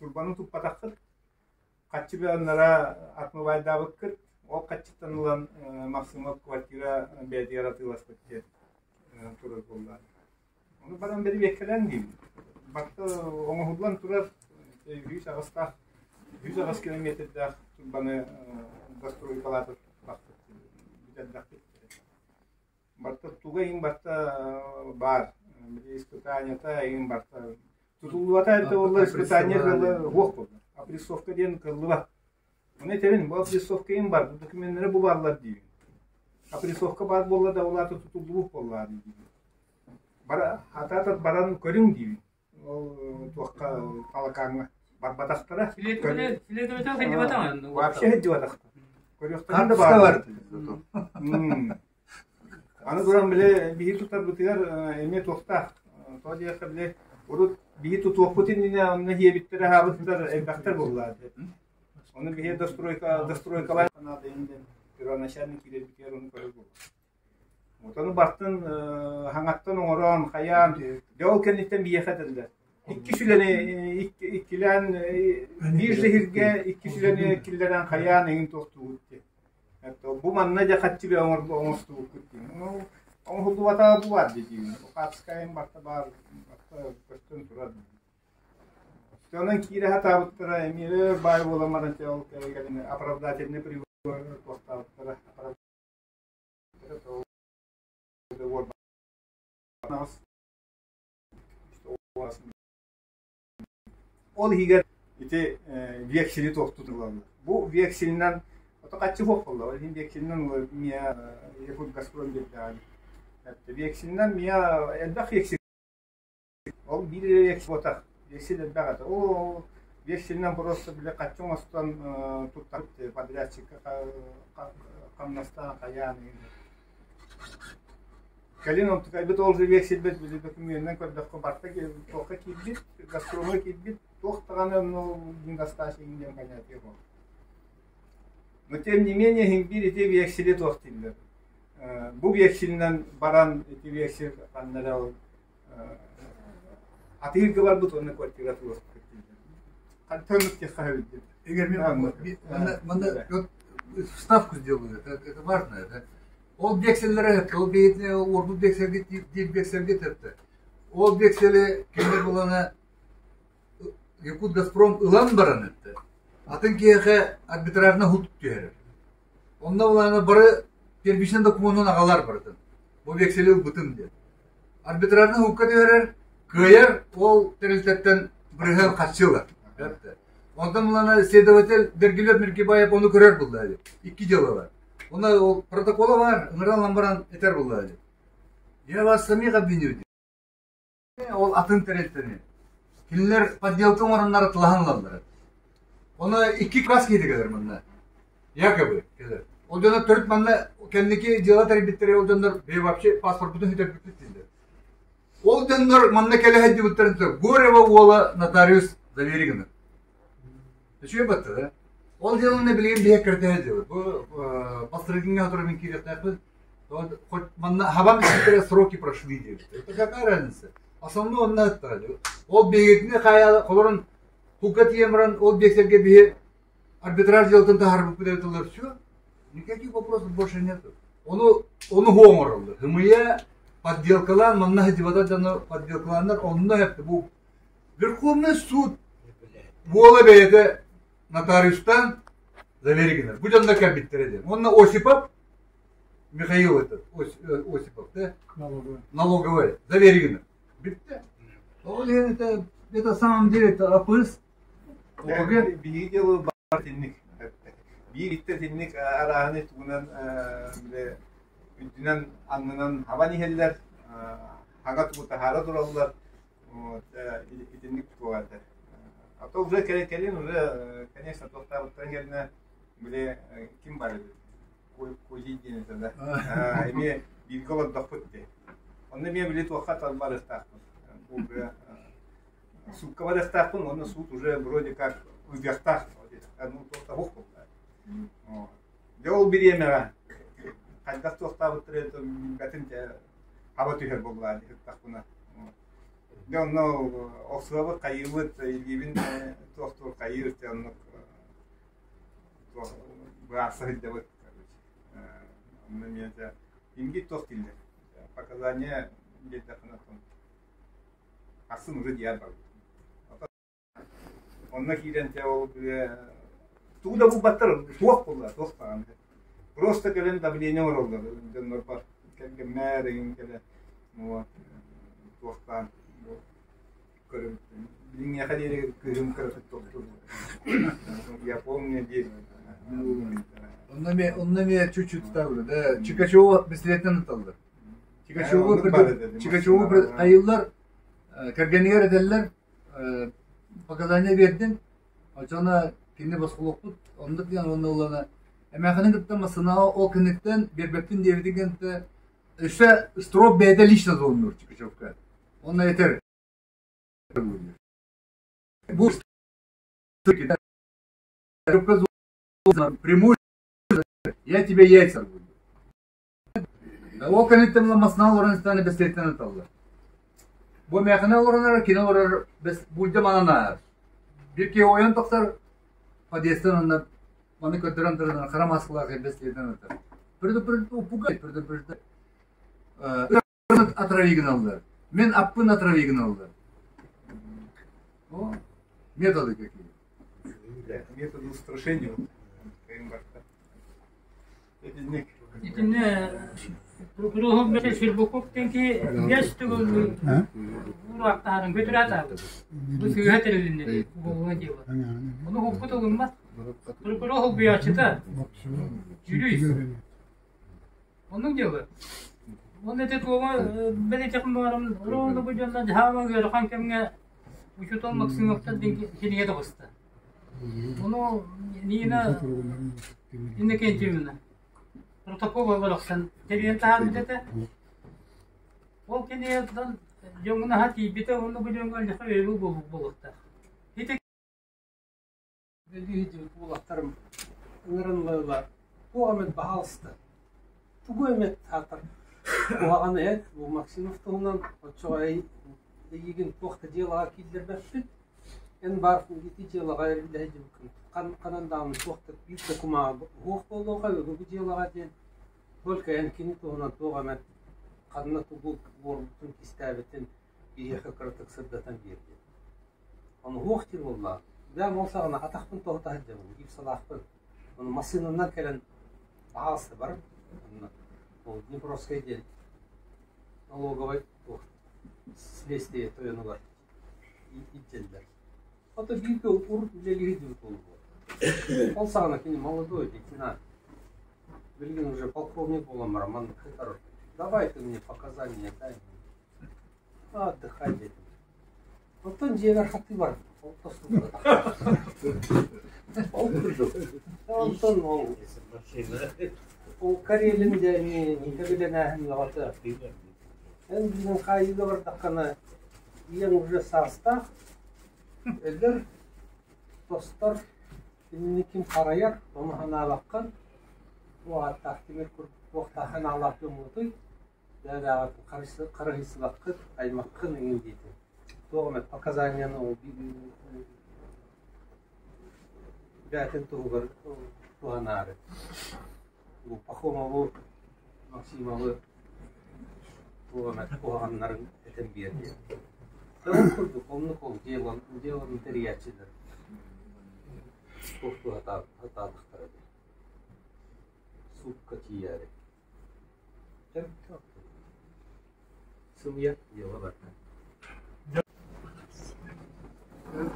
Турбаны туппатаххыт, хаччы быаннара отмывайдаабыккыт, ол хаччыттан ылан Максимов квартира бэйэтигэр атыыласпыт диэн турар буолла. Ону баран бэрэбиэркэлээн диибин. Барыта оҥоһуллан турар 108-таах 108 километрдаах турбаны застройкалаата бүтэрдэхпит. Барыта туга иҥ барыта баар. Испытаниета иҥ барыта тутуллубата это буолла испытание кылла суох буолла. Опрессовка диэн кыллыбат. Ону этэбин, бу опрессовка иҥ бар, бу докуменнары бу бааллар диибин. Опрессовка баар буолла да ол аата тутуллубут буоллаҕа диибин. Бара, хатаатар баран көрүҥ диибин. Ол туохха Талакааҥҥа барбатахтара. Следователь сылдьыбатаҕын. Вообще сылдьыбатахтар. Көрүөхтэрин да баар. Аны туран били биһи тутарбытыгар эмиэ туохтаах. Тоҕо диэххэ били урут биһи тутуохпут иннинэ онно хиэбиттэрэ аһаабыттар элбэхтэр буоллаа. Ону биһи достройка достройкалаан диэн первоначально киирэрбитигэр ону көрөр буолла. Отону бартын хаҥаттан оҥорон, хайаан, дьэ ол кэнниттэн биһиэхэ этэллэр. Икки сүлэни иккилээн биир сиһиргэ икки сүлэни киллэрэн хайаан эҥин туохтуубут диэн. Бу манна дьэ хаччы оҥостубуккут диэн. Оҥоһуллубатаҕа бу баар дии. Хаапскайым барта баар, барта көстөн турар. Онон киирэ сатаабыттара эмиэ баай буолан баран ол оправдательный приговор туохтаабыттара. Ол иһигэр ити вексели туохтутуллаллар. Бу векселинэн ото хаччы суох буолла. Ол иһин векселинэн миа Якут Газпром биэрдэҕин. Векселинэн миа элбэх вексель. Ол биир эрэ вексель буотах. Вексель элбэх этэ. Ол векселинэн просто бile хаччы оҥостон туттар подрядчикка хамнастаан хайаан Кэлин онтукайбыт ол векселбит били докумуонунан көрдөххө барта туохха киирбит, гастрономҥа киирбит, туох даҕаны онно недостача диэн понятие буолла. Но тем не менее иһин биир ити вексели туох дииллэр. Бу векселинэн баран ити вексель ханна эрэ ол атыырга барбыт уонна квартира туруорбут дииллэр. Хантан диэххэ сөбүй Игорь, манна вставку сделаю, это важно, да? Ол биэксэллэрэ ол бэйэтин уорбут биэксэлгэ диир биэксэлгэ этэртэ. Ол биэксэли кинилэр булана Якут Газпром ылан баран этте. Атын киһиэхэ арбитражно хут түһэрэр. Онно булана бары первичный докумуонун аҕалар барытын. Бу биэксэли ылбытым диэн. Арбитражно хукка түһэрэр, кыайар ол тэрилтэттэн бырыһыан харчы ылар. Онтон булана следователь Дергилев Миргибаев ону көрөр булла. Икки дьыала бар. Онно ол протокола бар, ыҥыран баран этэр булла. Я вас самих обвиню. Ол атын тэрилтэни. Кинилэр подделка оҥороннор тылаһан ылаллар. Оны икки класс киһи кэлэр манна. Якобы кэлэр. Ол дьоннор төрүт манна кэнники дьыала тэрийбиттэрэ ол дьоннор вообще паспорпутун сүтэрбиппит дииллэр. Ол дьоннор манна кэлэ сылдьыбыттарын Горева уола нотариус завериганы. Үчүгэй батта да. Ол дьыаланы билигин биһиэк кэртэһэ дьыала. Бу посредиҥҥа сотору мин киириэхтээхпин. Хоть манна хабан испиттэрэ сроки прошли диэбиттэр. Это какая разница? Основной онно ыттара. Ол биһигитини хайа холорун кука тиийэн баран ол биэксэргэ биһи арбитраж дьыалатын таһаарбыппыт эбит все. Никаких вопросов больше нету. Ону ону хуо оҥороллор. Хымыйа подделкалаан манна сылдьыбата дьону подделкалааннар онно эпти бу Верховный суд буола бэйэтэ нотариустаан заверигинер. Бу дьоннор кэлбиттэрэ диэн. Уонна Осипов, Михаил этот, Осипов, да? Налоговый. Налоговый, заверигинер. Бүттэ. Ол иһин это, это самом деле это АПС, ОПГ. Биһиги дело бар итинник. Биир иттэ итинник арааһыны тугунан бile үрдүнэн аннынан хабан иһэллэр, хаҥа тугу таһаара тураллар. Вот, итинник туох этэ. А то уже кэлин уже, конечно, туохтаабыттарын кэннэ били ким бар эбит? Козий диэн этэ да. Эмиэ бииргэ олордохпут дии. Онно эмиэ били туохха барыахтаахпын. Суукка барыахтаахпын, уонна суут уже вроде как ыытыахтаах. Ну, туох да суох буолла. Дьэ ол бириэмэҕэ. Хайдах туохтаабыттар это билбэтим дьэ хаба түһэр буоллаа дии сыттахпына. Дьэ онно охсуһабыт хайыыбыт илиибин туохтуур хайыыр дьэ оннук быһаарса сылдьабыт короче. Онно эмиэ дьэ имгит туох дииллэр. Показания диэтэххинэ ахсын уже диэн барбыт. Онно киирэн дьэ ол тугу да булбаттар, туох булла, туох даҕаны. Просто кэлэн давление оҥороллор дьоннорбор. Кэргэммэр эҥин кэлэ вот туохтаан көрөбүт. Билиҥҥиэхэ диэри кыыһым кыратык тохтуур. Я помню диир. Онно эмиэ, онно эмиэ чуть-чуть ставлю, да. Чикачева бэстилиэтинэн ыталлар. Чикачеву Чикачеву хайыыллар, кэргэнигэр этэллэр, показания биэрдин, оччоҕуна кини босхолуохпут, оннук диэн уонна ыллана эмээхини кытта массыынаҕа ол кэнниттэн биэрбэппин диэбитин кэнниттэн өссө Строп бэйэтэ лично звоннуур Чикачевка. Онно этэр бу прямую я тебе яйца рву. Ол кэнниттэн массыына олорон истэҕинэ бэстилиэтинэн ыталлар. Бу эмээхинэ олорон эрэр, кини олорор бэс бульдьа манан ааһар. Биир киһи ойон тахсар, подъездтан онно маны көрдөрөн туран хара мааскалаах бэстилиэтинэн ытар. Предупреждаю, упугай, предупреждаю. Отрави гыналлар. Мин аппын отрави гыналлар. О, методы какие. Методы устрашения. Итинник. Итиннэ прокурор бэйэ Щербаков диэн биэс төгүл уруоктаһарын көтүрэ Бу сыыһа тэрилиннэ уголовное дело. Ону хоппут ылыммат. Прокурор холбуйааччыта Юрий. Оннук дьыала. Уонна ити туома бэлиэтиэхпин баҕарабын, ровно бу дьонно дьаһаама ыарахан кэмҥэ учуутал Максимовтар диэн кинигэ таҕыста. Ону Нина Иннокентьевна Протопопова барахсан тэрийэн таһаарбыт этэ. Ол кинигэттэн дьоҥҥо наһаа тиийбитэ уонна бу дьоҥҥо альдьаха өйөбүл буолуохтаах. Ити Үлэлии сылдьыбыт уолаттарым ыҥыран ылаллар, туох эмит баһаалыста, тугу эмит аатар куһаҕаны эт, бу Максимов туһунан оччоҕо эйигин туох да дьыалаҕа киллэрбэппит, эн баар ити дьыалаҕа эриллэ сылдьыбыккын ханан даҕаны туох да биир да кумааҕы уһуох буолуоҕа бу дьыалаҕа диэн только эн кини туһунан туох эмэ ханна тугу буолбутун кистээбитин биһиэхэ кыратык сырдатан биэрдин. Ону уһуох диир буоллаҕа. Бэйэм ол саҕана атахпын тоһута сылдьабын, гипсалаахпын. Ону массыынанан кэлэн баһаалыста барым. Онно ол Днепровскай диэн налоговай туох следствие тойонугар илдьэллэр. Ото бииргэ урут үлэлии сылдьыбыт буолуо. Ол саҕана кини молодой лейтенант. Билигин уже полковник буолан баран маннык сытар. Давай ты мне показания дай. Отдыхай диэтим. Оттон дьиэбэр хатыы бар. Ол курдук. Онтон ол ол Карелин диэни билэнээһин бөҕөтө. Эн билигин хаайыыга бардаххына ийэҥ уже саастаах, өлөр, тостор, кинини ким харайар, ону санаабаккын, бу ааттаах тимир курдук туохтаах санаалаах дьоммутуй, Дьэ, харыһыйсыбаккыт, аймаххын эҥин диэтим. Туох эмэ показанияны ол бэйэтин туһугар туһанаары. Бу Пахомову, Максимовы туох эмэ куһаҕаннарын этэн биэр диэн. Ол курдук, оннук ол дьыаланы тэрийээччилэр туох туһатаатахтара дии. Суукка тиийээри. Сымыйа дьыала барда.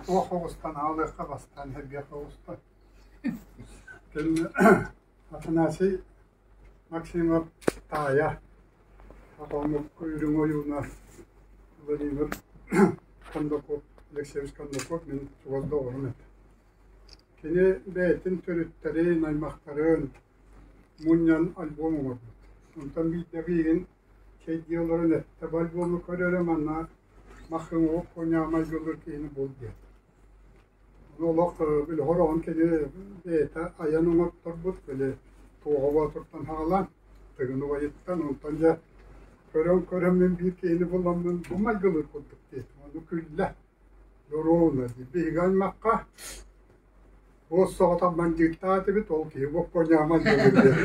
Туох оҕустан аалыахха бастаан эргиэх оҕуста. Кэннэ Афанасий Максимов таайа Хотоонук Үрүҥ Ойууна Владимир Кондаков, Алексеевич Кондаков мин чугас доҕорум этэ. Кини бэйэтин төрүттэрин, аймахтарын мунньан альбом оҥорбут. Онтон биирдэ биирин чэйдии олорон эттэ, бу альбому көр эрэ манна Махыҥоҕу куонньаҕа майгылыыр киһини бул диэн. Ону олох били хороҕун кини бэйэтэ айан оҥотторбут, били Туоҕа Боотуртан саҕалаан, Тыгын убайыттан, онтон дьэ көрөн-көрөн мин биир киһини буламмын бу майгылыыр курдук диэтим, ону күллэ. Доруобуна дии. Биһиги аймахха уос соҕотох бандьыыттаах этибит, ол киһи боппуонньаҕа майгылыыр диэн.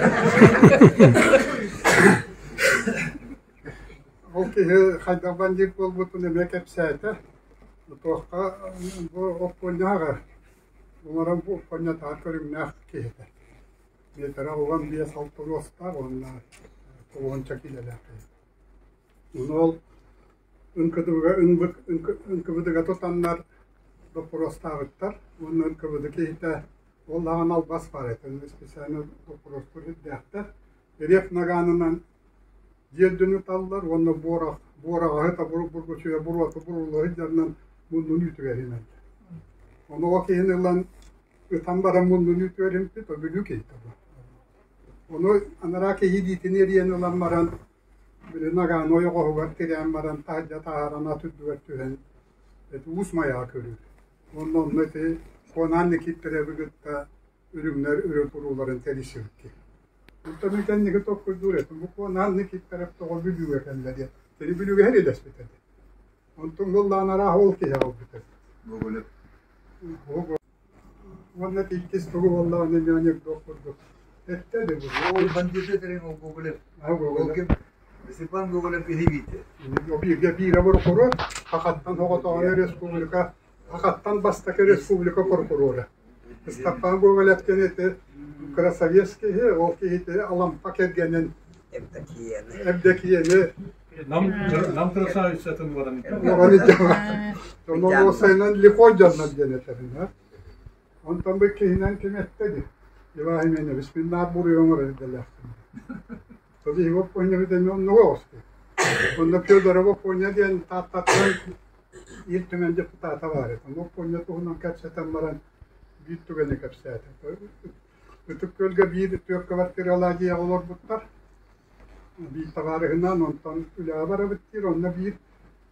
Ол киһи хайдах бандьыыт буолбутун эмиэ кэпсээтэ. Туохха бу оппуонньаҕа оҥорон бу оппуонньатаҕар көрүҥнээх киһи этэ. Миэтэрэ 15-6 уостаах уонна уонча киилэлээх киһи. Ону ол НКВД НКВД-га тутаннар доппуруостаабыттар уонна НКВД киһитэ ол даҕаны албас баар этэ, специально доппуруостуур ирдээхтэр. Рев нагаанынан дьиэ үрдүн ыталлар уонна буорах буораҕаһы табыры бургучуйа буруота бурулла сылдьарынан муннун үүтүгэр иһинэллэр. Ону ол киһини ылан ытан баран муннун үүтүгэр иһимпит, о бүлүү киһитэ бу. Ону анараа киһи илиитин эрийэн ылан баран били нагааны ойоҕоһугар тирээн баран таһырдьа таһааран ат үрдүгэр түһэн ити Уус Майаҕа көрүүр. Уонна онно ити Куонаан Никииппэрэби кытта үрүҥнэр өрө турууларын тэрийсибит киһи. Онтон мин кэнники толкуйдуур этим, бу Куонаан Никииппэрэп тоҕо Бүлүүгэ кэллэ диэн. Кини Бүлүүгэ сэриилэспит этэ. Онтон буоллаҕына арааһа ол киһи аҕалбыт эбит. Гоголев. Уонна иккис тугу буоллаҕына эмиэ анекдот курдук эттэ да бу. Ол бандиты тэрин ол Гоголев. Ол ким? Степан Гоголев иһибиите. Бииргэ биирэ прокурор, Хахаттан Хоҕотоҕоно республика, Хахаттан бастакы республика прокурора. Степан Гоголев диэн ити красавец киһи, ол киһити Алампа кэргэнин Евдокияны. Евдокияны Нам, нам красавицатын баран Онон уопсайынан лихой дьоннор диэн этэрин. Онтон бу киһинэн ким эттэ дии? Иван Именович, мин наар буруйу оҥорор идэлээхпин. Тоді его поняли эмиэ оннуга оҕусту. Онно Федорова Поня диэн Тааттаттан Ил Түмэн депутата баар этэ. Онно Поня туһунан кэпсэтэн баран биир түгэни кэпсээтэ. Ытык Күөлгэ биир түөрт квартиралаах дьиэҕэ олорбуттар. Биир табаарыһынаан онтон үлэҕэ барабыт диир, онно биир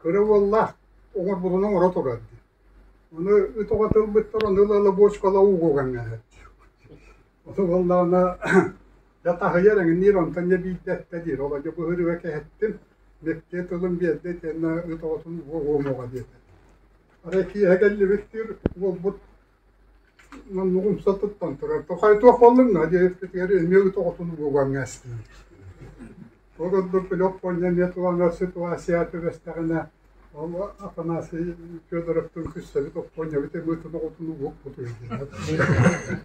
кыра уоллаах оҥорбутун оҥоро турар диир. Ону ыт оҕо тылбыттар, ону ыла-ыла буочукала ууга уган кээһэччи. Ону буоллаҕына дьэ таһыйар эҥинниир, онтон дьэ биирдэ эттэ диир, ол дьэ быһырыга кэһэттим, мэктиэ тылын биэрдэ итиэннэ ыт оҕотун уоҕуомуоҕа диэтэ. Арай киэһэ кэллибит диир, уолбут Маннык умса туттан турар. Тухай туох буоллуҥ да диэбиппитигэр эмиэ ыт оҕотун угугаҥҥа эстим. Ол курдук Лёк Поня эмиэ тулаҥар ситуация түбэстэҕинэ ол Афанасий Федоровтуун күссэбит Оппуонньабыт эмиэ ытын оҕотун угукпут үһү диэн.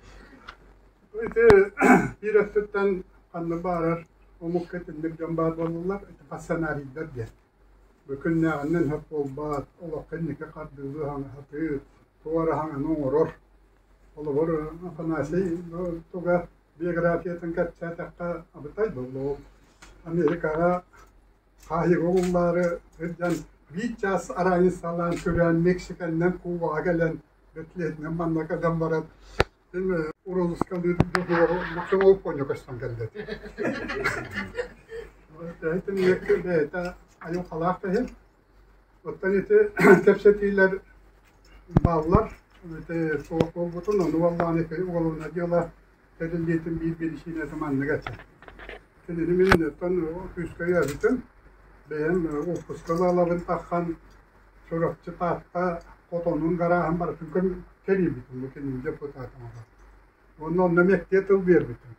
Ити биир өттүттэн ханна баарар омукка итинник дьон баар буолаллар, ити пассионарийдар диэн. Бу күннээҕинэн сөп буолбат, олоххо инники хардыылыы сатыыр, тугу эрэ саҥаны оҥорор. Холобур, Афанасий туга биографиятын кэпсээтэххэ абытай буолла. Ол Америкаҕа хаайыыга угуллаары сылдьан биир чаас араанньыссалаан күрээн Мексиканнан Кубаҕа кэлэн бэтлиэтинэн манна кэлэн баран Урулускалыыр Максимов поньо көстөн кэллэ. Бэйэтэ айылҕалаах киһи. Оттон ити кэпсэтиилэр бааллар. Ити суох буолбутун, ону буоллаҕына ити уголовное дело тэриллиитин биир биричиинэтэ маннык этэ. Кинини мин оттон күүскэ өйөөбүтүм. Бэйэм уоппуска ылабын таххан Чурапчы Таатта хотонун гарааһын барытын кэрийбитим, бу кинини депутатым олор. Уонна онно мэктиэ тыл биэрбитим.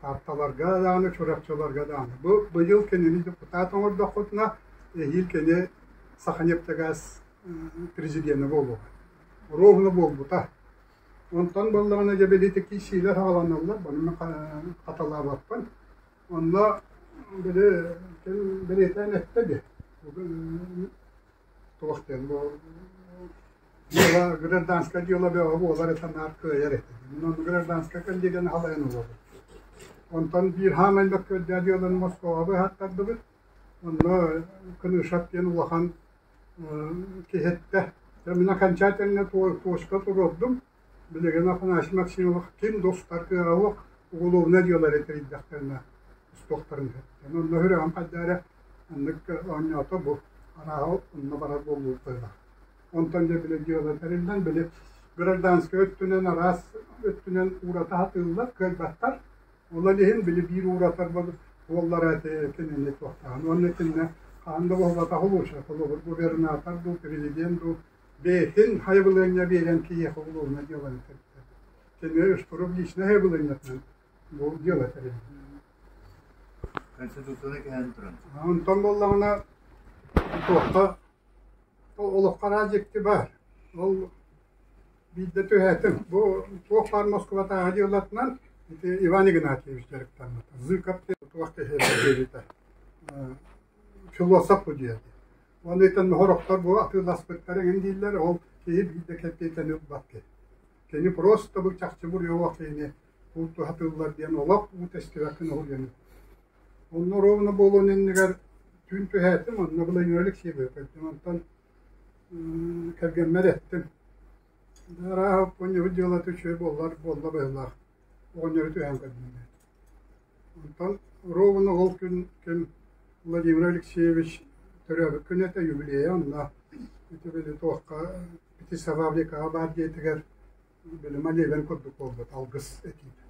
Таатталарга даҕаны, Чурапчыларга даҕаны. Бу быйыл кинини депутат оҥордоххутуна, эһиил кини Саханефтегаз президенэ буолуоҕа. Ровно буолбута. Онтон буоллаҕына дьэ били киирсиилэр саҕаланаллар, ону мин хатылаабаппын. Онно били ким бэлиэтээн эттэ дии туох диэн бу дьыала гражданскай дьыала бөҕө буолар этэ наар кыайар этэ. Мин онно гражданскай коллегияны халайан олоробун. Онтон биир хаамай мөккүөрдээх дьыаланы Москваҕа быһааттардыбыт. Онно Кынышев диэн улахан киһи эттэ. Мин окончательно точка туруордум. Билигин Афанасий Максимов ким да устар кыаҕа суох уголовнай дьыалары тэрийдэхтэринэ устуохтарын сөп. Онно сүрэҕим хайда эрэ оннук оонньоото бу арааһа онно барар буолуохтаах. Онтон дьэ били дьыала тэриллэн били гражданскай өттүнэн араас өттүнэн уурата сатыыллар, кыайбаттар. Ол иһин били биир ууратар Уоллара ити кинини туохтаан. Уонна итиннэ хаһан да буолбатах улууса, холобур, губернатор дуу, президент дуу бэйэтин хайабылыанньа биэрэн киһиэхэ улууһуна дьыаланы тэрийдэ. Кини Шкуров личнэй хайабылыанньатынан бу дьыала тэрилиннэ. Конституцияны кэһэн туран. Онтон буоллаҕына туохха олоххо араас дьикти баар. Ол биирдэ түһээтим. Бу туох баар Москватааҕы дьыалатынан ити Иван Игнатьевич дьарыктаммыта. Зыков туох киһи диэбитэ. Философ диэти. Уонна итин сорохтор бу атыыласпыттар эҥин дииллэр, ол киһи биирдэ кэппиэкэни ылбат киһи. Кини просто бу чахчы буруйа киһини туһатыллар диэн олох уу тэстибэккин уһуйан. Онно ровно буолуон иннигэр түүн түһээтим, онно Владимир Алексеевы көрдүм. Онтон кэргэммэр эттим. Арааһа оҕонньору дьыалата үчүгэй буоллар буолла быһыылаах. Оҕонньору түһээн көрдүм. Онтон ровно ол күн ким Владимир Алексеевич төрөөбүт күнэ этэ, юбилейа онно ити били туохха ити фабрикаҕа баар дьиэтигэр били молебен курдук буолбут алгыс этиитэ.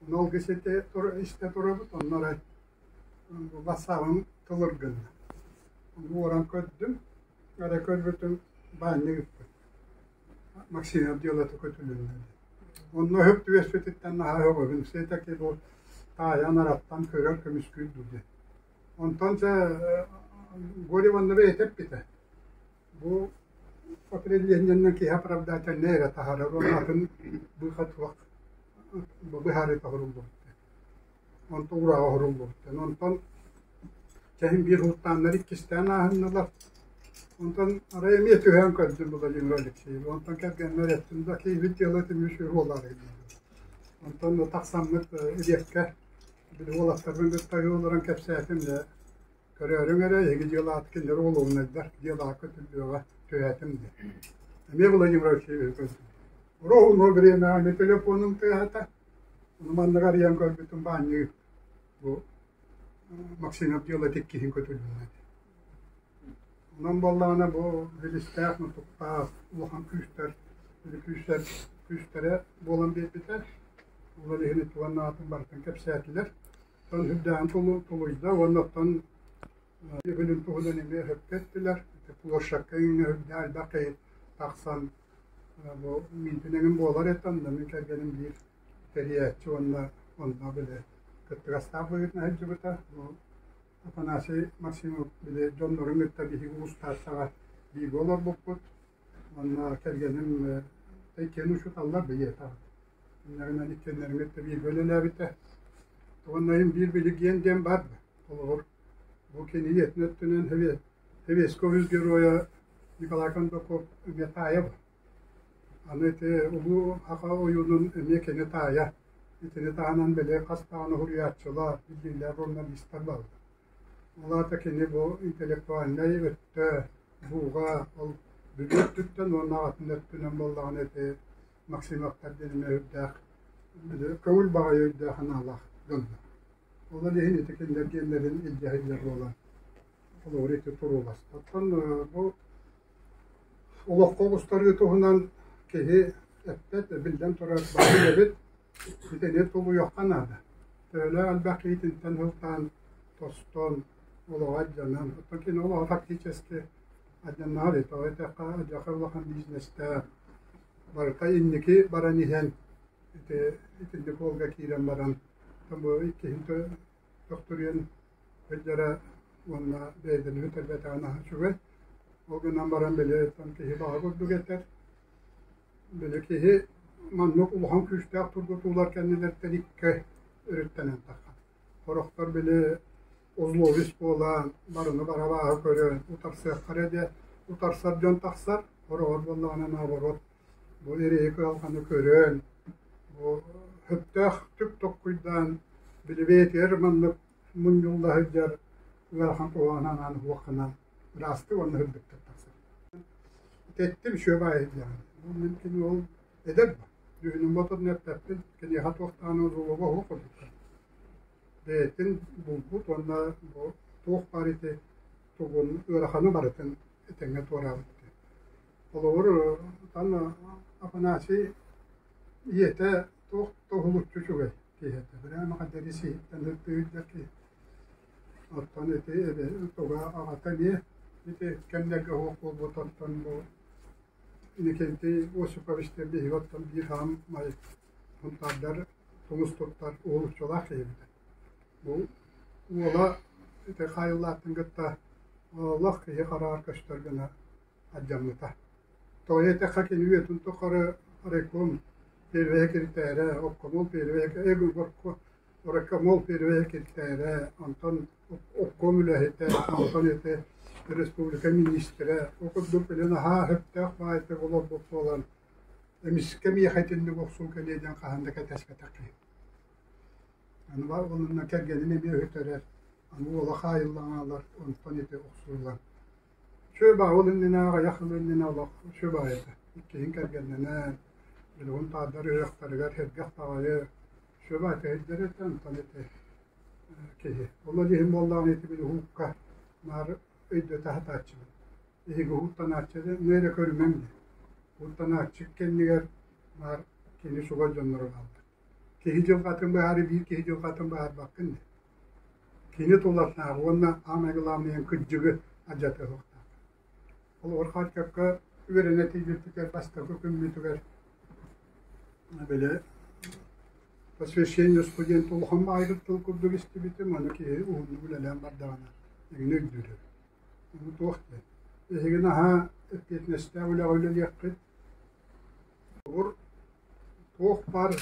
Ону алгыс этэ истэ турабыт, онно арай бассаабым тылыр гынна. Ону уоран көрдүм, эрэ көрбүтүм баанньык ыппыт. Максимов дьыалата көтүлүннэ. Онно өһүк түбэспититтэн наһаа өҕөбүн, все-таки бу таайан араттан көрөр көмүскүүр дуу диэн. Онтон дьэ Горе Ивановна бэйэтэ эппитэ. Бу определениеннан киһи оправдательнай эрэ таһаарар уонна атын быыха туох быһаарыыта оһоруллубут. Онтон урааҕа оһоруллубут. Онтон чэһин биир уһуктааннар иккистээн ааһыннылар. Онтон арай эмиэ түһээн көрдүм Владимир Алексеевич. Онтон кэргэммэр эттим да киһибит дьыалатын үс уолаары диибин. Онтон тахсаммыт Илиэккэ били уолаттарбын кытта олорон кэпсээтим дьэ көрөөрүҥ эрэ эһиги дьыалаат кинилэр уолуһунайдар дьыалаакка түллүөҕэ түһээтим диэн. Эмиэ Владимир Алексеевич көрдүм. Ровно время телефонум тыаһата. Ону маннык арыйан көрбүтүм баанньык бу Максимов дьыалата иккиһин көтүлүннэ. Онон буоллаҕына бу билистээх, мутуктаах улахан күүстэр, күүстэр күүстэрэ буолан биэрбитэ. Ол иһин уонна аатын барытын кэпсээтилэр. Оттон үрдээҕин тулуйда уонна оттон үбүнүн туһунан эмиэ сөпкө эттилэр. Площадка иҥҥэ үрдээх элбэх киһи тахсан бу миитин эҥин буолар этэ, онно мин кэргэним биир тэрийээччи уонна онно били кыттыгастаах быһыытынан сылдьыбыта. Бу Афанасий Максимов били дьоннорун кытта биһиги уустаахтаҕа бииргэ олорбуппут. Уонна кэргэним иккиэн учууталлар бэйиэтэҕит. Иннэринэн иккиэннэрин кытта бииргэ үлэлээбитэ. Уонна иһин биир билигиэн диэн баар Холобур, бу кини ийэтин өттүнэн Сэбиэскэй үс геройа Николай Кондаков эмиэ таайа бар. Аны ити улуу саха ойуунун эмиэ кини таайа. Итини таһынан били хас даҕаны уһуйааччылар, биллиилээх журналистар бааллар. Ол аата кини бу интеллектуальнай өттө, бууга, ол Бүлүү өттүттэн уонна атын өттүнэн буоллаҕына ити Максимовтар диэн эмиэ үрдээх, көҥүл баҕайы өйдөөх-санаалаах дьоннор. Ол иһин ити кинилэр диэннэрин илдьэ сылдьар буолан холобур ити турууласта. Оттон бу олоххо оҕустарыы туһунан киһи эппэт, биллэн турар, бары эбит. Итини тулуйуохха наада. Төһөлөөх элбэх киһитинтэн сылтаан, тостон, олоҕо алдьанан. Оттон кини олоҕо фактически алдьаннаҕа эбит. Тоҕо диэтэххэ, алдьархай улахан бизнестээх, барыта инники баран иһэн ити итинник уолга киирэн баран, бу иккиһин төхтүрүйэн сылдьара уонна бэйэтин бүтэрбэтэҕэ наһаа үчүгэй. Ол гынан баран били киһи баҕа курдук этэр. Били киһи маннык улахан күүстээх тургутуулар кэннилэриттэн икки өрүттэнэн таххар. Сорохтор били озловис буолан, барыны барабааһы көрөн, утарсыахха эрэ диэн утарсар дьон тахсар. Хороҕор буоллаҕына наоборот бу эрэйи кыһалҕаны көрөн, бу сөптөөх түк токкуйдаан били бэйэтигэр маннык мунньулла сылдьар ыарахан куһаҕан анаан уһуохханан ыраастык уонна сырдыктык тахсар. Тэттим үчүгэй баайы диэҕин. Бу мин кини ол эдэр ба. Дьүһүнүм ботун эппэппин, киниэхэ туохтаан озолоба уһук курдуктар. Бэйэтин булбут уонна бу туох баар ити тугун ыараханы барытын этэҥҥэ туораабыт. Холобур, там Афанасий ийэтэ туох да уһулуччу үчүгэй киһи этэ. Прямо хадери сиһиттэн ыртыырдар киһи. Оттон ити туга аҕата эмиэ ити кэмнэргэ суох буолбут оттон бу Иннокентий Осипович диэн биһиги оттон биир хаамай Сунтаардар тумус туттар уһулуччулаах киһи эбитэ. Бу уола ити хаайыллааттын кытта олох киһи хараҕар көстөр гына алдьаммыта. Тоҕо диэтэххэ кини үйэтин тухары райком первэй секретарэ, обкомол первэй райкомол первэй секретарэ, онтон обком үлэһитэ, онтон ити республика министрэ. Ол курдук били наһаа сөптөөх баҕайытык олорбут буолан эмискэ миэхэ итинник охсуу кэлиэ диэн хаһан да кэтэспэтэх киһи. Аны уонна кэргэнин эмиэ өһүтэрэр, аны уола хаайыллан хаалар, онтон ити охсууллар. Үчүгэй баҕа иннинэ, аҕыйах сыл иннинэ олох үчүгэй баҕайыта. Иккиһин кэргэннэнэн, билигин таардар ыһыахтарыгар сэргэх баҕайы үчүгэй баҕайы сылдьар этэ, онтон ити киһи. Ол иһин буоллаҕына ити били уһукка наар өйдөтө сатааччыбын. Эһиги уһуктанааччы эрэ көрүмэҥ диэн. Уһуктанааччы кэннигэр наар кини чугас дьонноро бааллар. Киһи дьылҕатын быһаары биир киһи дьылҕатын быһаарбаккын диэн. Кини тулатнаах уонна аамай главныйын кырдьыгы алдьатыа суохтаах. Холобур, Харьковка үөрэнэ тиийбиппитигэр бастакы күммүтүгэр били посвящение студент улахан баайбыт тыл курдук истибитим, ону киһи уһуннук үлэлээн бардаҕына эҥин өйдүүр эбит. Ону туох диэн, эһиги наһаа эппиэтинэстээх үлэҕэ үлэлиэххит. Холобур, Туох баар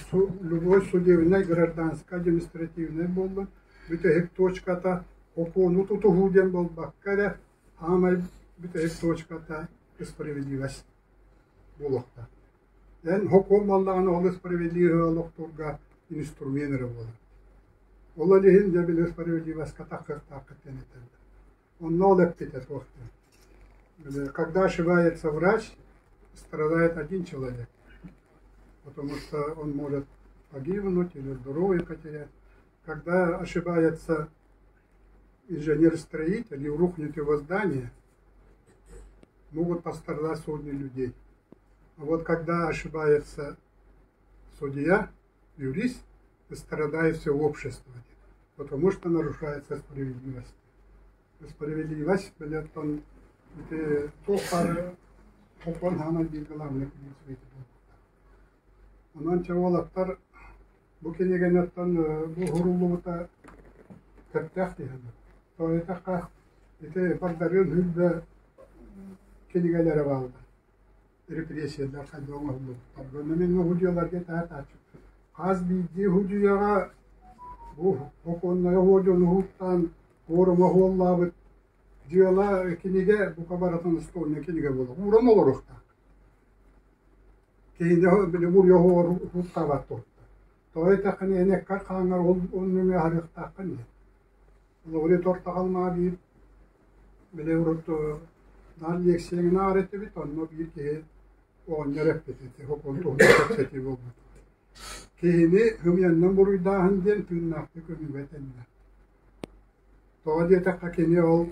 любой судебнай, гражданскай, административнай буоллун, бүтэһик точката сокуону тутуһуу диэн буолбакка эрэ, саамай бүтэһик точката справедливость буолуохтаах. Эн сокуон буоллаҕына ол справедливоһы олохтуурга инструмент эрэ буолар. Ол иһин дьэ били справедливостька тахсыахтааххыт диэн этэллэр. Онно ол эппитэ туох диэн. Когда ошибается врач, страдает один человек, потому что он может погибнуть или здоровье потерять. Когда ошибается инженер-строитель и рухнет его здание, могут пострадать сотни людей. А вот когда ошибается судья, юрист, страдает все общество, потому что нарушается справедливость. Справедливость, билэр ити туох баар холбоон хааман биир главный принцип Онон чэ уолаттар бу кинигэни оттон бу уһуруллубута сөптөөх дии саныыбын. Тоҕо диэтэххэ ити Багдарыын Хүлбэ кинигэлэрэ бааллар. Репрессиялар хайдах оҥоһуллубуттар. Онно мин уһудьуйаларга этэ Хас биирдии уһудьуйаҕа бу сокуоннайа уодьуон уһуктаан форума уһуоллаабыт дьыала кинигэ бука барытын остуолунай кинигэ буолар. Ууран олоруохтаах. Киһини били уруйа уһуктаабат туһуттан. Тоҕо диэтэххинэ эн эккэр хааҥҥар ол нөҥүө аһарыахтааххын диэн. Лауреат ортоҕалмаа биир били урут наар лекцияҥын ааҕар этибит, онно биир киһи оҕонньор эппит ити сокуон туһунан кэпсэтии буолбут. Киһини ымыйаннан буруйдааһын диэн тыыннаахтыы көмүүгэ этэллэр. Тоҕо диэтэххэ кини ол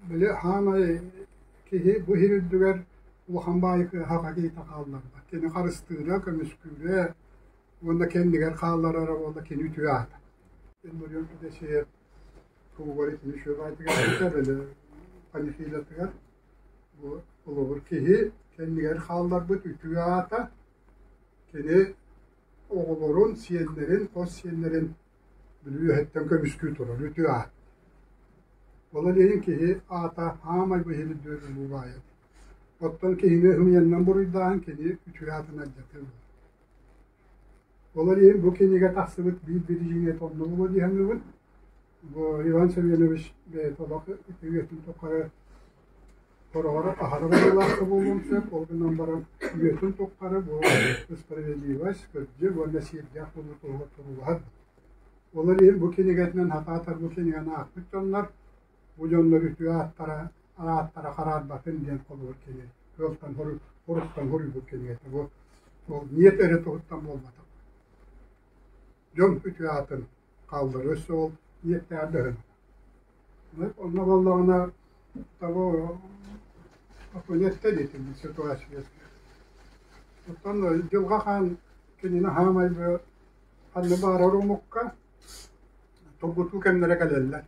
били хаамай киһи бу сир үрдүгэр улахан баайы кыаһаҕа киһитэ хаалларбат. Кини харыстыыра, көмүскүүрэ уонна кэннигэр хаалларара буолла кини үтүө аата. Илларион Федосеев тугугар итини үчүгэй били панихидатыгар бу холобур киһи кэннигэр хаалларбыт үтүө аата кини оҕолорун, сиэннэрин, хос сиэннэрин Бүлүү үөһэттэн көмүскүү турар үтүө аат. Ол иһин киһи аата хаамай быһыыны дүөр улуу баайа. Оттон киһини ымыйаннан буруйдааһын кини үтүө аатын алдьатыы буолар. Ол иһин бу кинигэ тахсыбыт биир бирииҥэ онно буолуо дии саныыбын. Бу Иван Семенович бэйэтэ олох үйэтин тухары Хороҕор аһара быһыылаах да буолуон сөп, ол гынан баран үйэтин тухары бу справедливость, кырдьык уонна сиэрдээх буолуу туһугар туруулаһар. Ол иһин бу кинигэтинэн хатаатар бу кинигэни аахпыт дьоннор бу дьоннор үтүө ааттара ааттара хараарбатын диэн холобур кини ыалтан хоруттан хоруйбут кинигэтэ. Бу ол ниэт эрэ туһуттан буолбатах. Дьон үтүө аатын хаалларыа өссө ол ниэттээх да Онно буоллаҕына того оппонентка диэтим ситуация. Оттон Дьылҕа Хаан кинини хаамай ханна баарар омукка тургутуу кэмнэрэ кэлэллэр.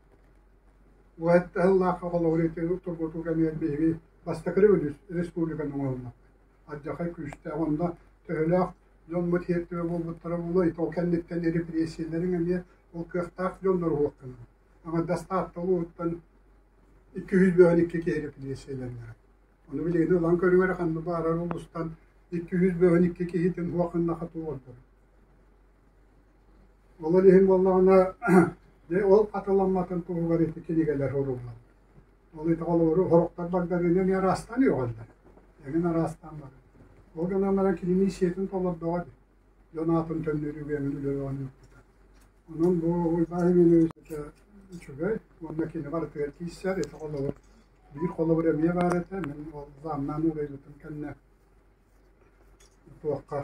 Уһаттаһыллаахха холобур ити тургутуу кэмигэр биһиги бастакы республиканы оҥоһуллар. Алдьархай күүстээх онно төһөлөөх дьоммут иһэртибэ буолбуттара буолуой, ол кэнниттэн репрессияларыҥ эмиэ ол кыахтаах дьоннор уһуохтанар. Аҥардас Таатта улууһуттан 252 киһи репрессияланнара. Ону билигин ылан көрүҥ эрэ ханна баарар улуустан 252 киһитин уһуохханна хатыллардар. Ол иһин буоллаҕына, дьэ ол хатыламматын туһугар ити кинигэлэр суруллаллар. Ол ити холобуру сорохтор багдарыыны эмиэ араастаан үөҕэллэр. Эҥин араастаан барар. Ол гынан баран кинини сиэтин толордоҕо дии. Дьон аатын төннөрүүгэ эҥин үлэлээн ыыппыта. Онон бу Уйбаан Семенович этэ үчүгэй уонна кини барытыгар киирсэр. Ити холобур биир холобур эмиэ баар этэ. Мин ол заамнаан уурайбытым кэннэ туохха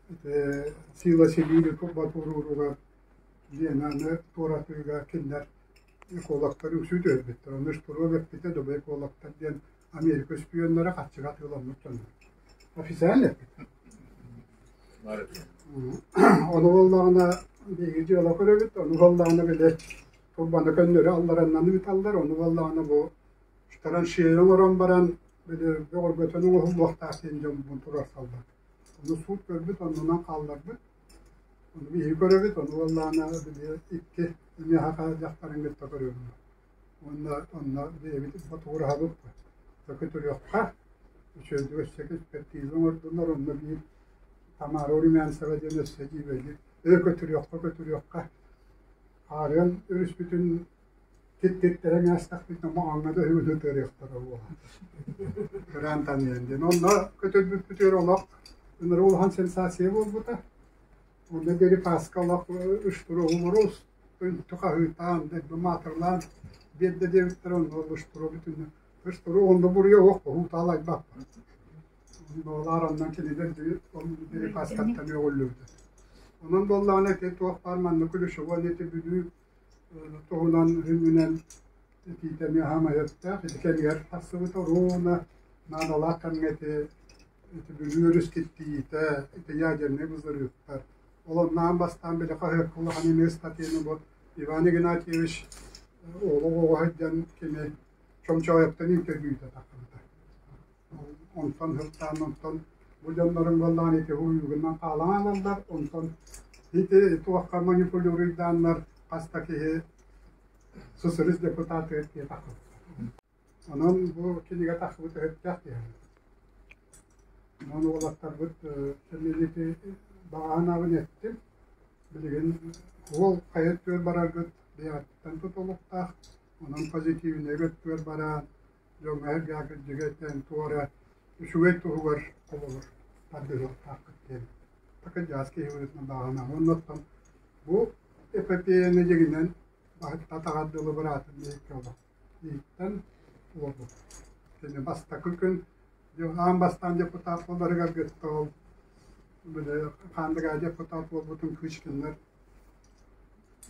ити Сила Сибири турууругар Ленаны туоратыыга кинилэр экологтар үксүү түһэрбиттэр. Ону Штуров эппитэ, Дубай экологтар диэн Америка үспүйүөннэрэ харчыга атыыламмыт дьоннор. Официально эппит. Ону буоллаҕына биһиги дьыала көрөбүт, ону буоллаҕына били турбаны көннөрү аллараннан ыыталлар, ону буоллаҕына бу траншея оҥорон баран били бөҕөргөтөн оҥоһуллуохтаах диэн дьон туруорсаллар. Ону суут көрбүт, оннунан хаалларбыт. Ону биһиги көрөбүт, ону буоллаҕына били икки эмиэ дьахтарын кытта көрөбүт. Уонна онно бэйэбит ботугураһабыт көтүрүөххэ, үчүгэйдик өссө экспертиза оҥордунар, онно биир Тамара Румянцева диэн өссө дьиибэлиир. Өө көтүрүөххэ, көтүрүөххэ. Хаарыан өрүспүтүн киттиттэрэн аастахпытына маҕаҥҥа да өһүгүн ытыарыахтара буолан. Кыраан таныйан диэн. Онно көтөрбүппүтүгэр олох ынырык улахан сенсация буолбута. Онно Дерипаска олох үстуруоһумурус үнтү хаһыытаан, дэлби маатырлаан биэрдэ диэбиттэрэ, онно ол үстуруо бүтүннүү үстуруо онно буруйа суох уһуутаалайбаппын. Онно оннон кинилэр Дерипаскаттан үөҕүллүбүтэ. Онон буоллаҕына ити туох баар маннык ключевой ити Бүлүү туһунан үһүнүнэн этиитэ эмиэ аһаамай өттөөх. Ити кэмигэр тахсыбыта ровно наадалаах кэмҥэ ити ити Бүлүү өрүс киттийиитэ, ити ядернай взрывтар. Ол онно аан бастаан били хаһыакка улахан эмиэ статьяны бу Иван Игнатьевич олох оҕо сылдьан кини Чомчоойоптон интервьюта тахсыбыта. Онтон сылтаан онтон бу дьоннорум буоллаҕына ити уһуйуугунан хаалан аалаллар, онтон ити туохха манипулируйдааннар хас да киһи СССР депутатыгар тиийэ тахсыбыттар. Онон бу кинигэ тахсыбыт өһүттээх киһи. Онон уолаттарбыт ити баҕа санаабын эттим. Билигин уол хайа өттүгэр бараргыт бэйэҕиттэн тутулуктаах. Онон позитивнай өттүгэр бараан дьоҥҥо кырдьыга этэн туора үчүгэй туһугар холобур тардыһыахтааххыт диэн такыдьаас киһи быһыытынан баҕана уонна оттон бу эпопеяны дьиҥинэн баһыттатаҕар дылы быраатым биһикки олох биһиктэн олорбут кини бастакы күн аан бастаан депутат буоларыгар кытта ол били Хаандыгаа депутат буолбутун Кычкиннар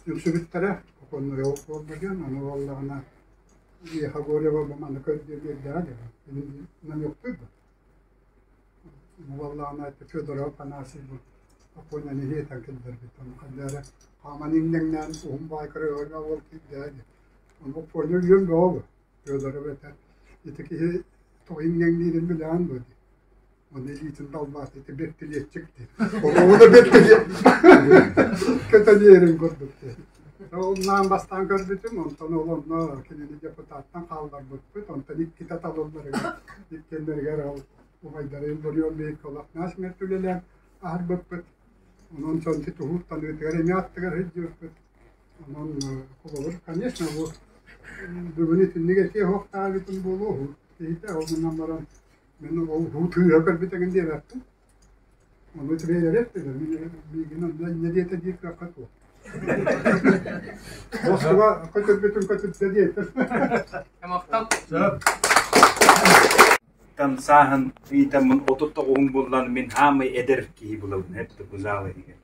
үксүбүттэрэ оконнойуох буолла диэн ону буоллаҕына Миэхэ Горева бу маны көрдүү биэрдэҕэ диэн намектуур да. Буоллаҕына Федоров Афанасий бу Афоняны иһиэтэн киллэрбит. Ону ханна эрэ хааман иҥнэҥнээн уһун баай кырыһыга уол киирдэҕэ диэн. Ону Афоня үөн бөҕө бу. Федоров этэр ити киһи тоҕо иҥнэҥниирин билэҕин дуо диэн. Оны илиитин далбаата ити бэртилиэтчик диэн. Оҕону да бэртилиэт көтөлүөрүн курдук диэн. Оннаан бастаан көрбүтүм, онтон ол онно кинини депутаттан хаалларбыппыт, онтон иккитэ талылларыгар, иккиэннэригэр ол убайдарын Борион Бейколов насмерть үлэлээн аһарбыппыт. Онон сонти туһуттаныытыгар эмиэ аттыгар сылдьыбыппыт. Онон холобур, конечно, бу бүгүн итинник этиэ суохтаах эбитим буолуо, киһитэ ол гынан баран Мин ол уу тыыһа көрбүт эҥин диэбэппин. Ону үчүгэй эттилэр. Мин миигин онно инньэ диэтэ диир кыахха суох. Москва көтүрбүтүн көтүрдэ диэтим. Махтал. Тан сааһын ыйтаммын 39 буллан мин хаамай эдэр киһи булабын эптэ бу зал иһигэр.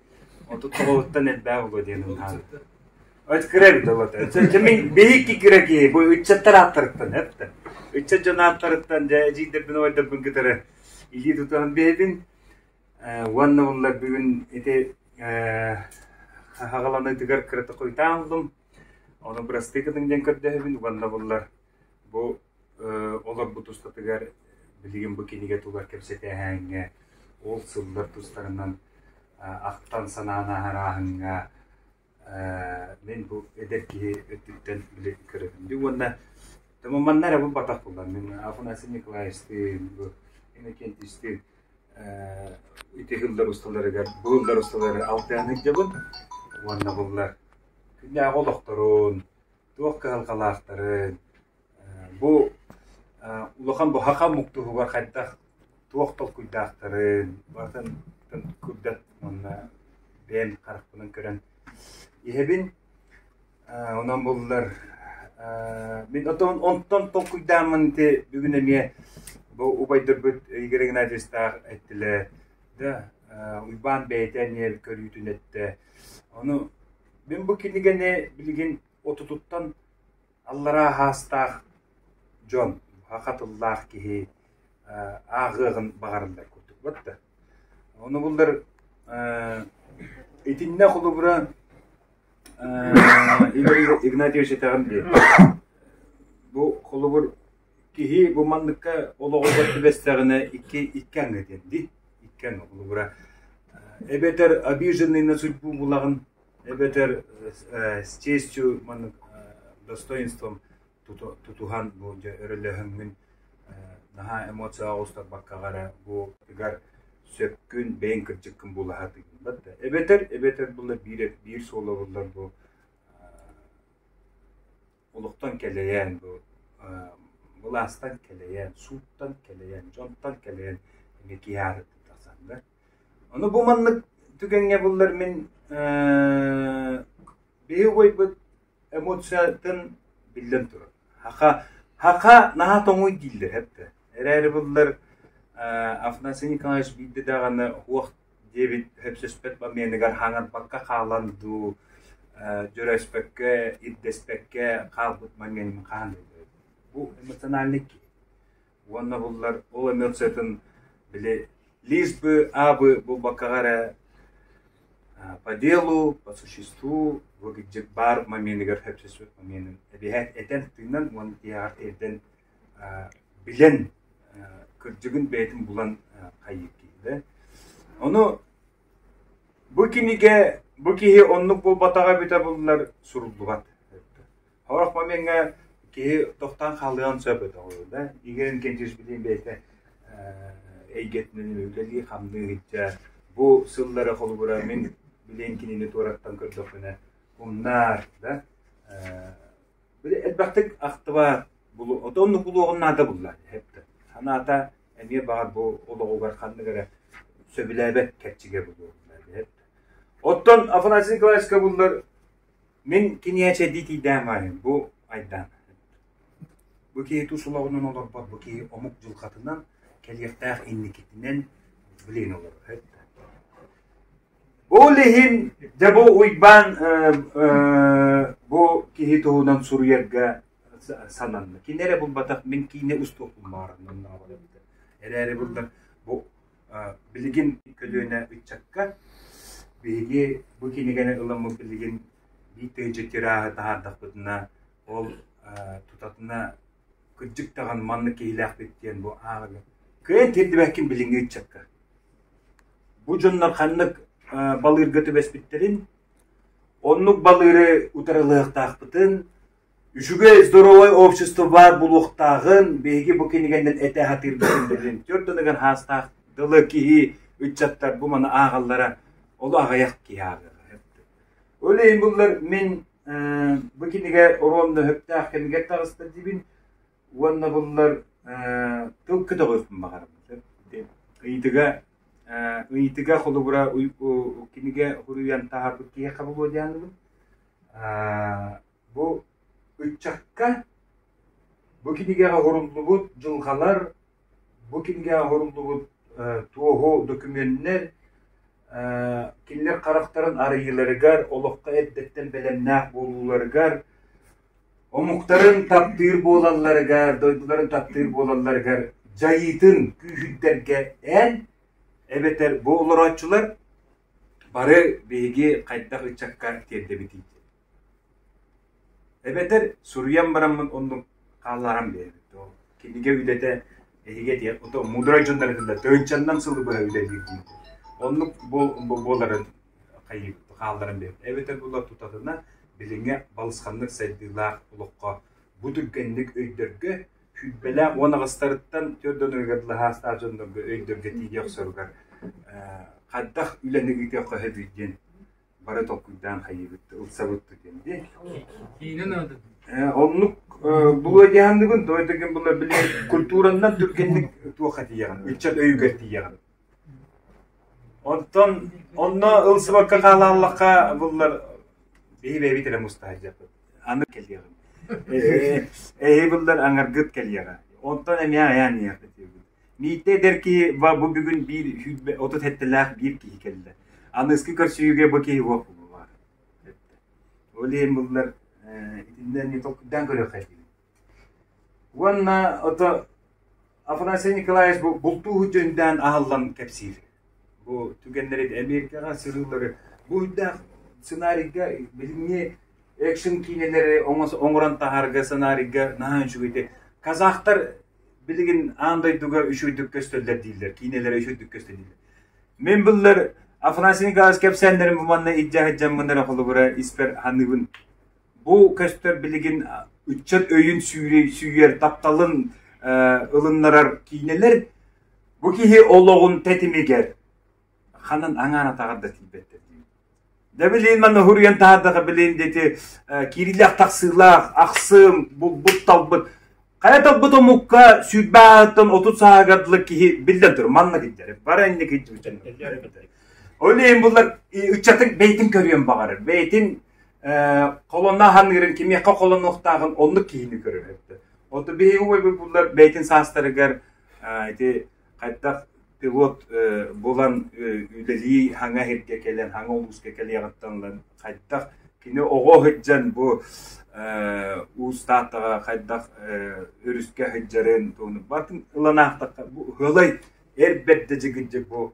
39-тан элбээх буолуо диэн хаалар. Өт кыра эбит олото. Мин биһикки кыра киһи бу ыччаттар ааттарыттан эптэ. Ыччат дьон ааттарыттан дьэ эдьиийдэрбин убайдарбын кытары илии тутуһан биэбин. Уонна буллар бүгүн ити хаҕаланыытыгар кыратык хойутаан ыллым. Ону бырастыы гыныҥ диэн көрдөһөбүн уонна буллар бу олорбут устатыгар билигин бу кинигэ тугар кэпсэтээһээҥҥэ ол сыллар тустарынан ахтан санаан аһарааһыҥҥа мин бу эдэр киһи өттүттэн били көрөбүн дии уонна манна эрэ булбатах буоллар мин Афанасий Николаевичтыын бу Иннокентьевичтыын ити сыллар усталарыгар бу сыллар усталарыгар алтыһан сылдьабын уонна буллар күннээҕи олохторун туох кыһалҕалаахтарын бу улахан бу саха омук туһугар хайдах туох толкуйдаахтарын барытын курдат уонна бэйэм харахпынан көрөн иһэбин. Онон буллар мин отон онтон толкуйдааммын ити бүгүн эмиэ бу убайдарбыт Игорь Игнатьевичтаах эттилэр да Уйбаан бэйэтэ эмиэ көрүүтүн эттэ. Ону мин бу кинигэни билигин отутуттан аллараа хаастаах дьон, саха тыллаах киһи ааҕыаҕын баҕарыллар курдук батта. Ону буллар итиннэ холобура Игорь Игнатьевич этэҕин дии. Бу холобур киһи бу манныкка олоҕугар түбэстэҕинэ икки икки аҥы диэн дии. Икки аҥы холобура эбэтэр обиженный на судьбу булаҕын эбэтэр с честью маннык достоинством тутуһан бу дьэ өрөлөһөҥҥүн наһаа эмоцияҕа оҕустарбаккаҕа эрэ бу ыгар сөпкүн бэйэҥ кырдьыккын булаһа тыгынбат да эбэтэр эбэтэр була биир биир суола буллар бу олохтон кэлэйэн бу былаастан кэлэйэн сууттан кэлэйэн дьонтон кэлэйэн эмиэ киһи аатыттан тахсан да ону бу маннык түгэҥҥэ буллар мин биһи убайбыт эмоциятын биллэн турар. Хаха, хаха наһаа тоҥуй дииллэр эптэ. Эрээри буллар Афанасий Николаевич биирдэ даҕаны уох диэбит хөпсөспөт моменыгар хаҥарбакка хаалан дуу, дьөрөспөккө, ирдэспэккэ хаалбыт моментын хаһан Бу эмоциональный киһи. Уонна буллар ол эмоциятын били лишь бы абы булбаккаҕа эрэ по делу, по существу выглядит баар моменыгар хөпсөспөт моменын эбиһээт этэн тыынан уонна тиһэҕэр тиэрдэн билэн кырдьыгын бэйэтин булан хайыыр киһи да. Ону бу кинигэ бу киһи оннук буолбатаҕа эбитэ буллар суруллубат. Сорох момеҥҥа киһи тохтоон хаалыан сөп этэ да. Игорь Иннокентьевич билигин бэйэтэ эйгэтинэн үлэлии-хамныы сылдьар. Бу сыллары холобура мин билигин кинини туораттан көрдөхпүнэ умнар да. Били элбэхтик ахтыбат, ото оннук булуоҕун наада булла. Санаата эмиэ баҕар бу олоҕугар ханнык эрэ сөбүлээбэт кэрчигэ булуо. Оттон Афанасий Николаевичка буллар Мин киниэхэ дии тиийдээн бу айдаан. Бу киһи тус олоҕунан олорбот, бу киһи омук дьылҕатынан, кэлиэхтээх инникитинэн билин олорор. Ол иһин дьэ бу Уйбаан бу киһи туһунан суруйарга сананна. Кини эрэ булбатах, мин киинэ устуохпун баҕарам. Эрээри буллар бу Билигин көлүөнэ ыччакка биһиги бу кинигэни ыламмыт билигин биир тыһыынча тираһы таһаардахпытына, ол тутатына кырдьык даҕаны маннык киһилээхпит диэн бу ааҕыга кыайан тиэрдибэккин билиҥҥи ыччакка. Бу дьоннор ханнык балыырга түбэспиттэрин, оннук балыыры утарылыахтаахпытын, Үчүгэй здоровай общество баар буолуохтааҕын биһиги бу кинигэнэн этэ сатыырбытын билин түөрт аныгар хаастаах дылы киһи ыччаттар бу маны ааҕаллара олу аҕыйах киһи ааҕыаҕа. Ол иһин буллар мин бу кинигэ оруонна сөптөөх кэмигэр таҕыста диибин уонна буллар тыл көтөҕүөхпүн баҕарабын. Ыйытыга ыйытыга холобура кинигэ суруйан таһаарбыт киһиэхэ буолуо диэн Бу ыччакка бу кинигэҕэ уһуруллубут дьылҕалар, бу кинигэҕэ уһуруллубут туоһу дөкүмүөннэр кинилэр харахтарын арыйыыларыгар, олоххо эрдэттэн бэлэмнээх буолууларыгар, омуктарын таптыыр буолалларыгар, дойдуларын таптыыр буолалларыгар дьайыытын күүһүрдэргэ эн эбэтэр бу олорооччулар бары биһиги хайдах ыччакка тиэрдэбитий? Эбэтэр суруйан бараммын оннук хаалларан биэрэбит. Кинигэ үлэтэ эһиги этиэх, ото мудрай дьоннор этэллэр, тыһыынчаннан сылы быһа үлэлиир диир. Оннук буоларын хайыыбыт, хаалларан биэрэбит. Эбэтэр була тутатына билиҥҥи балысханнык сайдыылаах олоххо бу түргэнник өйдөргө сүүрбэлээх уон аҕыстарыттан түөрт донорыгар дылы саастаах дьоннорго өйдөргө тиийэ охсоругар хайдах үлэни ыытыахха сөбүй диэн бары толкуйдаан хайыыбыт, ылсабыт диэн дии. Киинэ наада. Оннук булуо диэханныгын, тоойдогин була били культураннан түргэнник туохха тиийэҕин, ыччат өйүгэр тиийэҕин. Онтон онно ылсыбакка хаалааллахха буллар биһи бэйэбит эрэ мустаһайдьаппыт. Аны кэлиэҕим. Эһи буллар аҥаргыт кэлиэҕэ. Онтон эмиэ айаан иһиэхпит. Миитэ эдэр киһи бу бүгүн биир отут сэттэлээх биир киһи кэллэ. Аныгыскы көрсүһүүгэ бу киһи уох буолуоҕа. Ол иһин буллар итиннэ эмиэ толкуйдаан көрүөххэ диибин. Уонна ото Афанасий Николаевич бу бултуу дьөндөөн аһыллан кэпсиир. Бу түгэннэри Америкаҕа сырыылары бу үрдээх сценарийга билиҥҥи экшн киинэлэри оҥорон таһаарга сценарийга наһаа үчүгэйдик казахтар билигин аан дойдуга үчүгэйдик көстөллөр дииллэр, киинэлэрэ үчүгэйдик көстөр дииллэр. Мин буллар Афанасий Николаевич кэпсээннэрин бу манна илдьэ сылдьаммын эрэ холобура испэр саныыбын. Бу көстөр билигин ыччат өйүн сүүйэр, тапталын ылыннарар киинэлэр бу киһи олоҕун тэтимигэр ханан аҥаар атаҕар да тиийбэттэр диибин. Да билин манна хуруйан таһаардаха билин дети киирилээх тахсыылаах ахсым булбут талбыт хайа талбыт омукка сүүрбэ отут сааһыгар дылы киһи биллэн тур манна киирдэр бары инник киирдибитин ол иһин буллар ыччатын бэйтин көрүөн баҕарар бэйтин холонно ханыырын кимиэхэ холонуохтааҕын оннук киһини көрөр Ото биһиги убайбыт буллар бэйтин саастарыгар ити хайдах пилот булан үлэлии хаҥа сиргэ кэлэн, хаҥа улууска кэлиэҕиттэн ылан хайдах кини оҕо сылдьан бу Уус Тааттаҕа хайдах өрүскэ сылдьарын тугун батын ылан аахтахха бу ыһылай эр бэрдэ дьигирдьик бу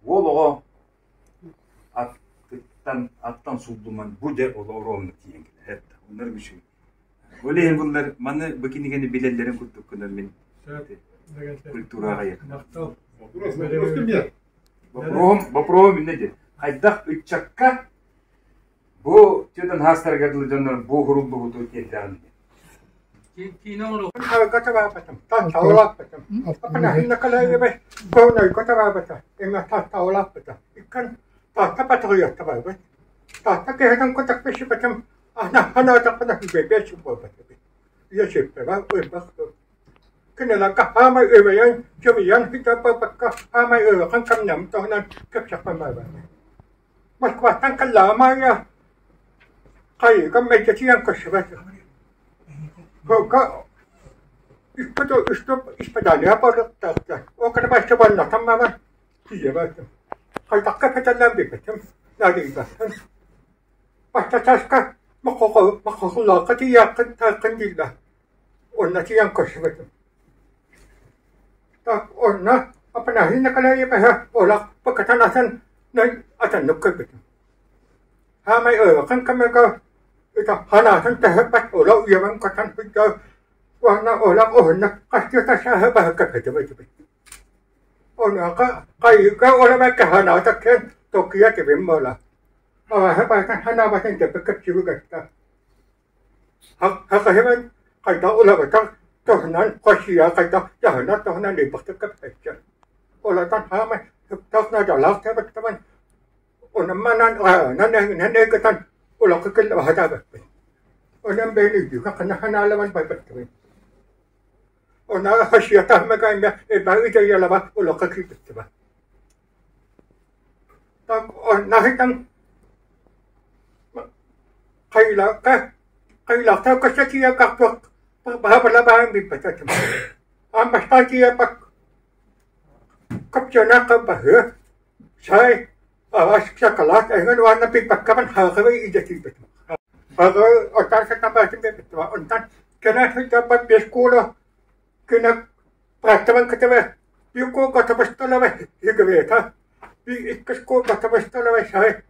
уол оҕо аттыттан аттан сууллуман бу дьэ олоруомна тиийэн кэлэр оннор үчүгэй ол иһин буллар маны бу кинигэни билэллэрин курдук гынан мин культураҕа Боппуруоһум боппуруоһум иннэ диэн хайдах ыччакка бу тетан хаастарыгар дылы дьоннор бу хуруллубуту тиэрдэҕин диэн. Киинэ оҥоруох. Кинилэргэ хаамай үөйэн, чөмүйэн сылдьарбакка хаамай ыарахан кэмнэрин туһунан кэпсэхпин баҕарабын. Москваттан кэллэҕим аайы хайыыга мэлдьитийэн көрсүбэт. Сылга үстэ үстэ испэдээлигэ барыахтаахтар. Ол кэннэ барсан баран тиийэбэт. Хайдахха кэтэллээн билбэтим, наадыйбаппын. Бастатаска моххолооххо тиийээххин тааххын дииллэр. Онно тиийэн көрсүбүтүм. Так онно Афанасий Николаевиһы олох букатын атын атыннык көрбүтүм. Саамай ыарахан кэмигэр ханаатын тэһиппэт олох үөмэн көтөн сылдьар уонна олох уһуннук хастыы сааһы баһыкка кэпсэтибит. Онуоха хайыыга олорбакка санаата киэн токуйа кэбин буола. Алааһы барытын санаабатын дөбө кэпсиибигэтта. Хахаһыман хайдах уларытар туһунан хосуйа хайдах дьаһанар туһунан элбэхтик кэпсэттэ. Олортон саамай сөптөөх наадалаах тэбэттэмэн онон-манан аһынан эйгэтэн улахан киллэбэхэтээбэппин. Онон бэйэни өйдүүгэ ханна санаалабан барбаттыбын. Онно хосуйа таһымыгар эмиэ элбэх идеялаба олоххо киирбиттибэ. Наһытан хайылаахха хайылаахтан көсө тиийэн хаппыт баһа баһан билбэт этим. Аан бастаан тиийэн копченаахха баһыа, чай, араас шоколад эҥин уонна билбэккэбин хаҕабы илдьэ тиийбитим. Хаҕы оттон сытан барытын биэрбиттим. Онтон кэлэн сылдьарбар биэс куула күнэ Практикабын кытары биир куолга табысталара Елизавета, биир иккис куолга табысталара Сай.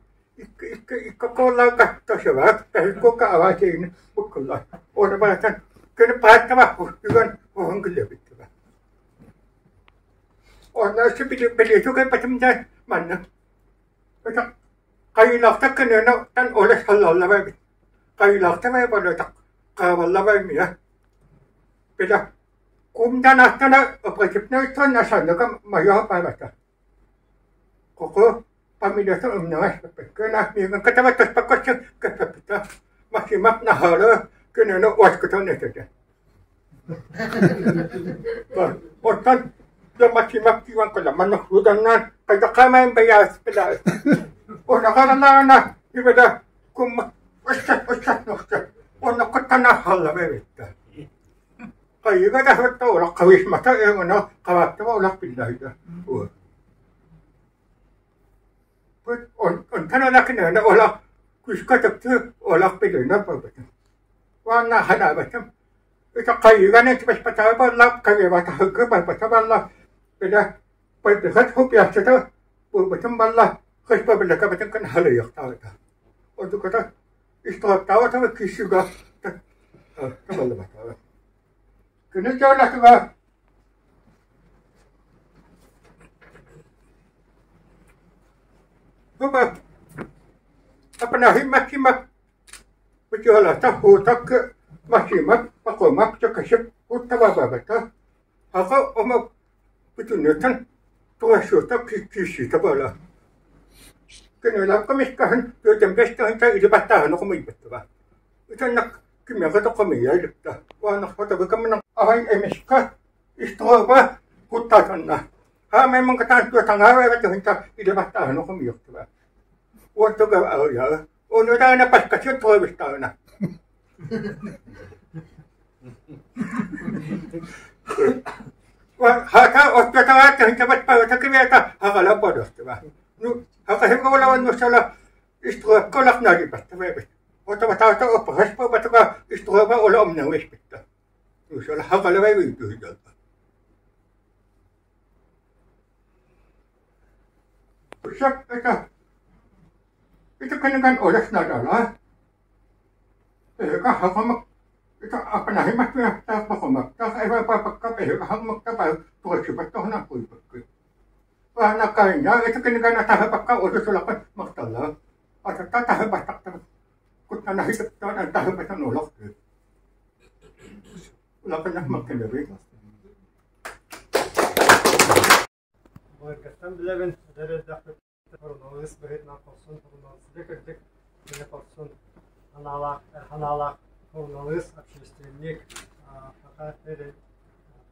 Былыргыттан билэбин, эдэр эрдэхпиттэн суруналыыс быһыытынан хорсун суруналыыс кырдьык кини хорсун санаалаах, эр санаалаах суруналыыс, общественник, саха сирин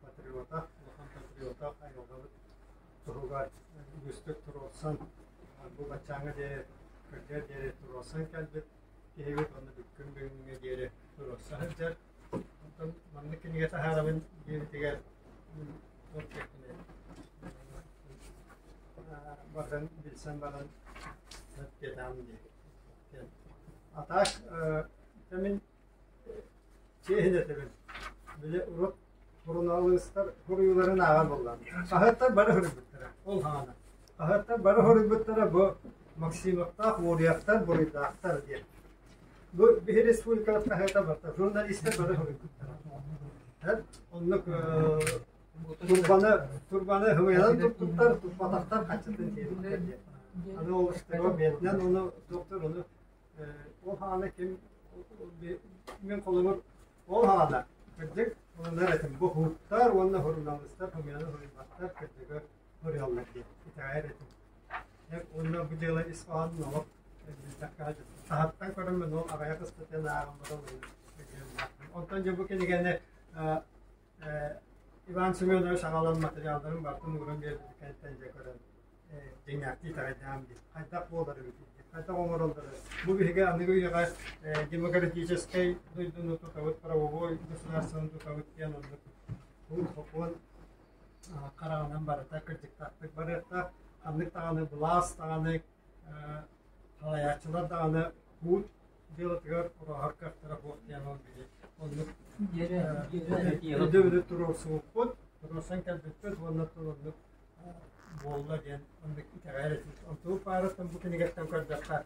патриота, улахан патриота, айылҕабыт туһугар үгүстүк туруорсан, бу баччааҥҥа диэри, кырдьыар диэри туруорсан кэлбит киһибит уонна бүккүн бүгүҥҥэ диэри туруорса сылдьар. Онтон маннык кинигэ таһаарабын диэбитигэр туох диэхпиний барытын билсэн баран диэтэҕим дии. А так мин чиэһин этэбин. Били урут суруналыыстар суруйууларын ааҕар буоллаҕым. Хаһыаттар бары суруйбуттара. Ол хаана. Хаһыаттар бары суруйбуттара бу Максимовтаах уоруйахтар буруйдаахтар диэн. Бу биһи республикабыт хаһыата барыта журналистар бары суруйбуттара. Оннук турбаны турбаны хымыйанан туттуттар, туппатахтар хаччытын тиэрдиттэр диэн. Аны ол бэйэтинэн ону доктор ону ол хаана ким мен холобур ол хаана кырдьык ылынар этим бу хуттар уонна суруналыыстар хымыйаны суруйбаттар кырдьыгы суруйаллар диэн итэҕэйэр этим. Уонна бу дьыала ис хоһоонун олох билбэккэ таһыттан көрөммүн ол аҕыйах ыстатыйаны ааҕан баран Онтон дьэ бу кинигэни Иван Семенович аҕалан материалларын барытын ууран биэрбит кэнниттэн дьэ көрөн дьиҥнээхтии итэҕэйдэҕим дии. Хайдах буолар эбит хайдах оҥороллор Бу биһиги аныгы үйэҕэ демократическай дойдуну тутабыт, правовой государствоны тутабыт диэн оннук суут-сокуон хараҕынан барыта кырдьыктаахтык барыахтаах. Ханнык даҕаны былаас даҕаны, салайааччылар даҕаны суут дьыалатыгар ороһор кыахтара суох диэн ол били оннук өйдөбүлү туруорсубуппут, туруорсан кэлбиппит уонна оннук. буолла диэн оннук итэҕэйэр этим. Онтубут паараттан бу кинигэттэн көрдөххө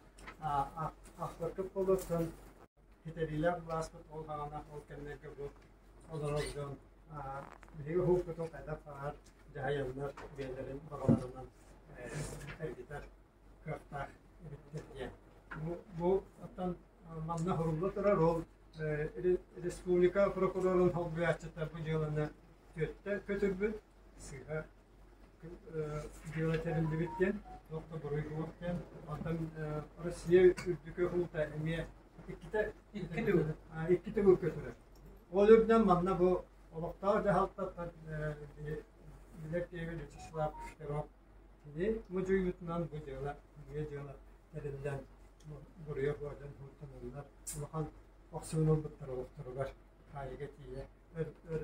ахпыккыт буолуохтун ситэриилээх былааспыт ол саҕана ол кэмнэргэ бу олорор дьон биһиги уһуукпутун хайдах баҕар дьаһайаннар бэйэлэрин баҕаларынан эргитэр кыахтаах эбиттэр диэн. Бу оттон манна сурулла турар ол республика прокурорун солбуйааччыта бу дьыаланы түөттэ көтүрбүт сыыһа дьыала тэриллибит диэн туох да буруй суох диэн онтон Россия үрдүкү уута эмиэ иккитэ икки төгүл икки төгүл көтүрэр ол үрдүнэн манна бу олохтоох дьаһалтаттан билэр киһи Вячеслав Пушкарев кини модьуйуутунан бу дьыала үтүө дьыала тэриллэн буруйа буолан һууттананнар улахан охсууну ылбыттар олохторугар хаайыга тиийэ өр өр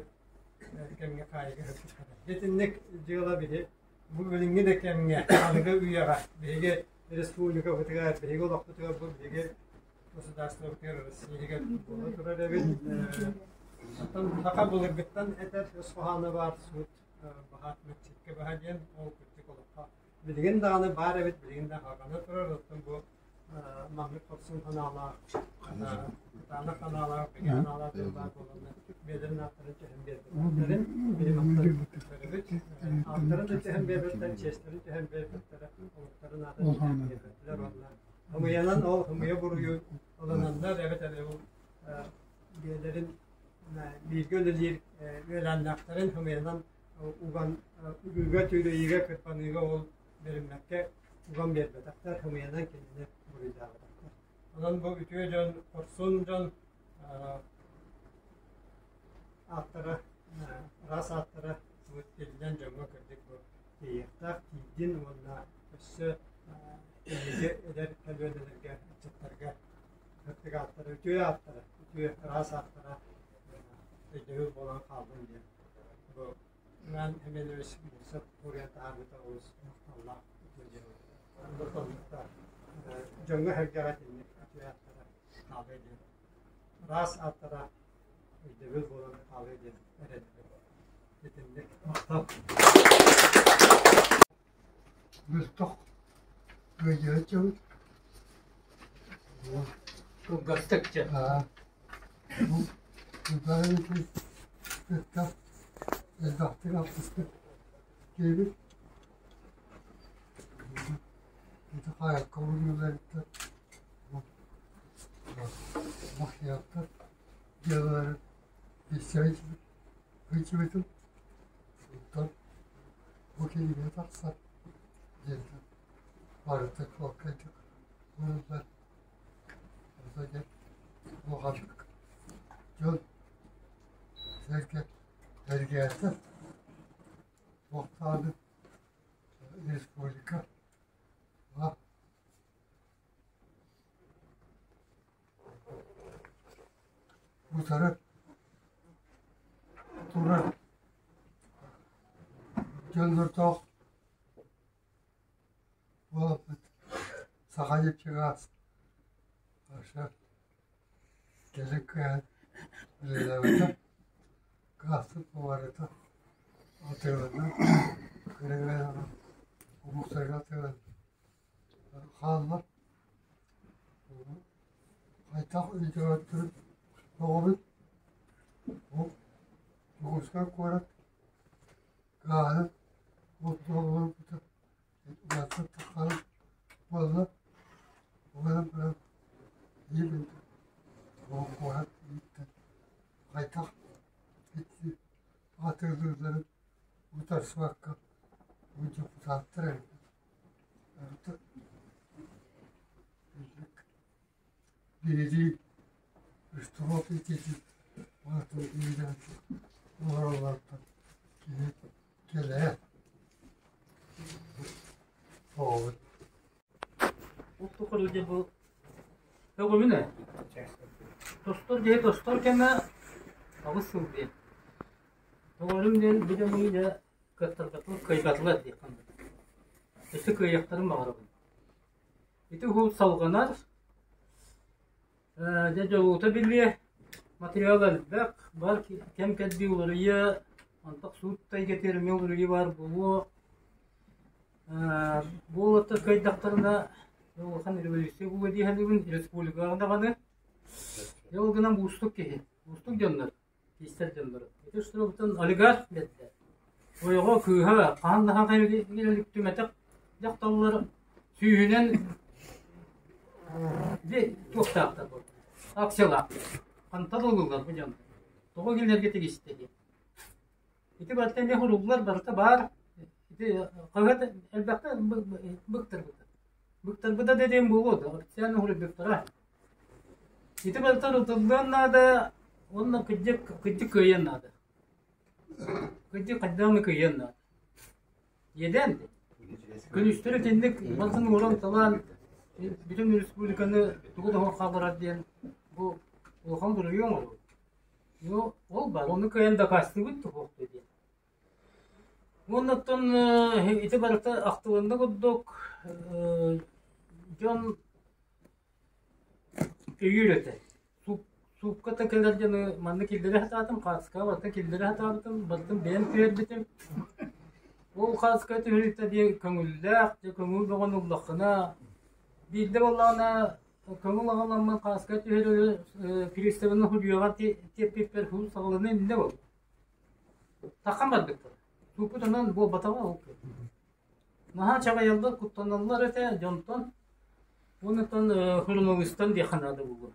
кэмҥэ хаайыга сыппыттара. Итинник дьыала биһи бу билиҥҥи да кэмҥэ аныгы үйэҕэ биһиги республикабытыгар, биһиги олохпутугар бу биһиги государствобытыгар Россиягар буола турар эбит. Оттон саха былыргыттан этэр өс хоһооно баар суут баһаат мэччиккэ баһа диэн ол кырдьык олоххо билигин даҕаны баар эбит, билигин да хаҕана турар. Оттон бу маннык хорсун санаалаах, кытаанах санаалаах, бигэ санаалаах дьон баар буоланнар бэйэлэрин ааттарын түһэн биэрбэттэрин билим көрөбүт. Ааттарын да түһэн биэрбэттэр, чиэстэрин түһэн биэрбэттэрэ, олохторун аатын түһэн биэрбэттэр уонна хомуйанан ол хомуйа буруйу ылынаннар эбэтэр ол бэйэлэрин бииргэ үлэлиир үөлээннээхтэрин хомуйанан уган үгүүгэ, түүрүйүүгэ, кырпаныыга ол бэриммэккэ уган биэрбэтэхтэр, хомуйанан кинини буруйдаабатахтар. Онон бу үтүө дьон, хорсун дьон ааттара, ыраас ааттара бу тиллэн дьоҥҥо кырдьык бу тиийиэхтээх, тиийдин уонна өссө эһиги эдэр көлүөнэлэргэ, ыччаттарга сырдык ааттара, үтүө ааттара, үтүө ыраас ааттара өйдөбүл буолан хааллын диэн бу Иван Семенович Бурцев суруйан таһаарбыта олус махталлаах үтүө дьыала. Дьоҥҥо-сэргэҕэ итинник үтүө ааттара хаалыа диэн, ыраас ааттара өйдөбүл буолан хаалыа диэн эрэнэбин. Итинник махтал. Мөлтөх ыадьыһа дьабыт. Кылгастык дьэ. Бу Ивановичы кытта элбэхтик алтыспыт киһибит. Ити хаайыкка уурнуларыттан махсыйаттар дьыалаларын билсэ сылдьыбытым. Онтон бу кинигэ тахсар диэнтэн барыта чуолкайдык ууруллар. Онто дьэ улаханнык дьон сэргэ сэргээтэ. Туохтааны республика утары турар дьоннордоох буолаппыт саха нефтегаз Аша кэлин кыайан үлэлээбэтэ гаастык барыта атыыланна кырыгырайан омуктарга атыыланна хаалла хайдах өйдөбөттөрүн оҕобут бу Дьокуускай куорат гааһын олорбута улаатан таххара буолла уонна баран биир ол куорат ииттэн хайдах ити атыылыылларын утарсыбакка бу дьокутааттар эбит Биһиги үстуруок ититин аатын иилэн олороллортон киһи кэлээ оҕобут Ол дьэ бу көҕүмүнэ тостор дьиэ тостор кэмэ 8 сыл диэн. Тоҕорум диэн бу дьону дьэ кыаттарбатылар, кыайбатылар диэххэ Өссө кыайыахтарын баҕарабын. Ити уһул салҕанар, дьэ дьолуота биллиэ, материал элбэх, бар кэм кэлбии уларыйыа, антах суут эйгэтигэр эмиэ уларыйыы баар буолуо. Бу уолаттар кыайдахтарына улахан революция буолуо дии саныыбын, республикаҕа даҕаны. Дьэ ол гынан уустук киһи, уустук дьоннор, киистэр дьоннор. Ити устуруктан олигарх бэрдэ. Ойоҕо кыыһа хаһан да хаһан дьахталлар сүүһүнэн дьэ туохтаахтар буолла. Акциялаахтар. Хантан ылыллар бу дьон? Тоҕо кинилэргэ тигистэ диэн. Ити барыта эмиэ суруллар, барыта баар. Ити хаһыат элбэхтэ быктарбыта. Быктарбыта да диэн буолуо да, официально суруйбуттара. Ити барыта ырытыллыан наада уонна кырдьык кырдьык кыайыан наада. Кырдьык хайдах эмэ кыайыан наада. Иэдээн күнүстэри итинник барытын ууран талаан бүтүн республиканы тугу да суох хаалларар диэн бу улахан буруйу оҥоруу. Ну, ол баар, ону кыайан дакаастыыбыт туһуохтуй диэн. Уонна оттон ити барыта ахтылынна курдук дьон өйүүр этэ. Суукка да кэлэр дьону манна киллэрэ сатаатым, хаацкаҕа барытын киллэрэ сатаабытым, барытын бэйэм түһэрбитим. Ол хаацка түһэритэ диэн көҥүллээх, дьэ көҥүл бөҕөнү ыллаххына, биирдэ буоллаҕына Көҥүл аҕаламмын хааска түһэр приставыны худьуоҕа тиэппиппэр хуу саҕалана иннэ буолла. Таххан барбыттар. Тууппут онон буолбатаҕа ол күн. Наһаа чаҕыйаллар, куттаналлар этэ дьонтон. Онтон хроновистан диэххэ наада буолуо.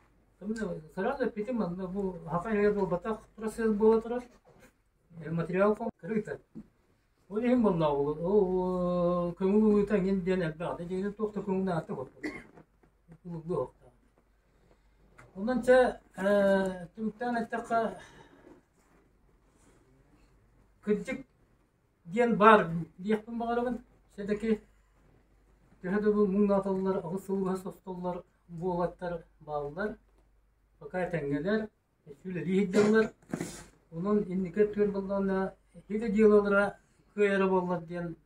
Сразу эппитим манна бу хака иһигэр буолбатах процесс буола турар. Материал кырыыта. Ол иһин буоллаҕа ол көҥүл ылыыта эҥин диэн элбэх. Дьиҥинэн туох да көҥүл наада буолбат. Ылыллыа Онон чэ түмүктээн эттэххэ кырдьык диэн баар диэхпин баҕарабын. Все-таки төһө да бу муҥнааталлар, аҕыс сыл быһа состоллор буолаттар бааллар. Пока этэҥҥэлэр, үлэлии сылдьаллар. Онон инники өттүгэр буоллаҕына ити дьыалалара кыайара буоллар диэн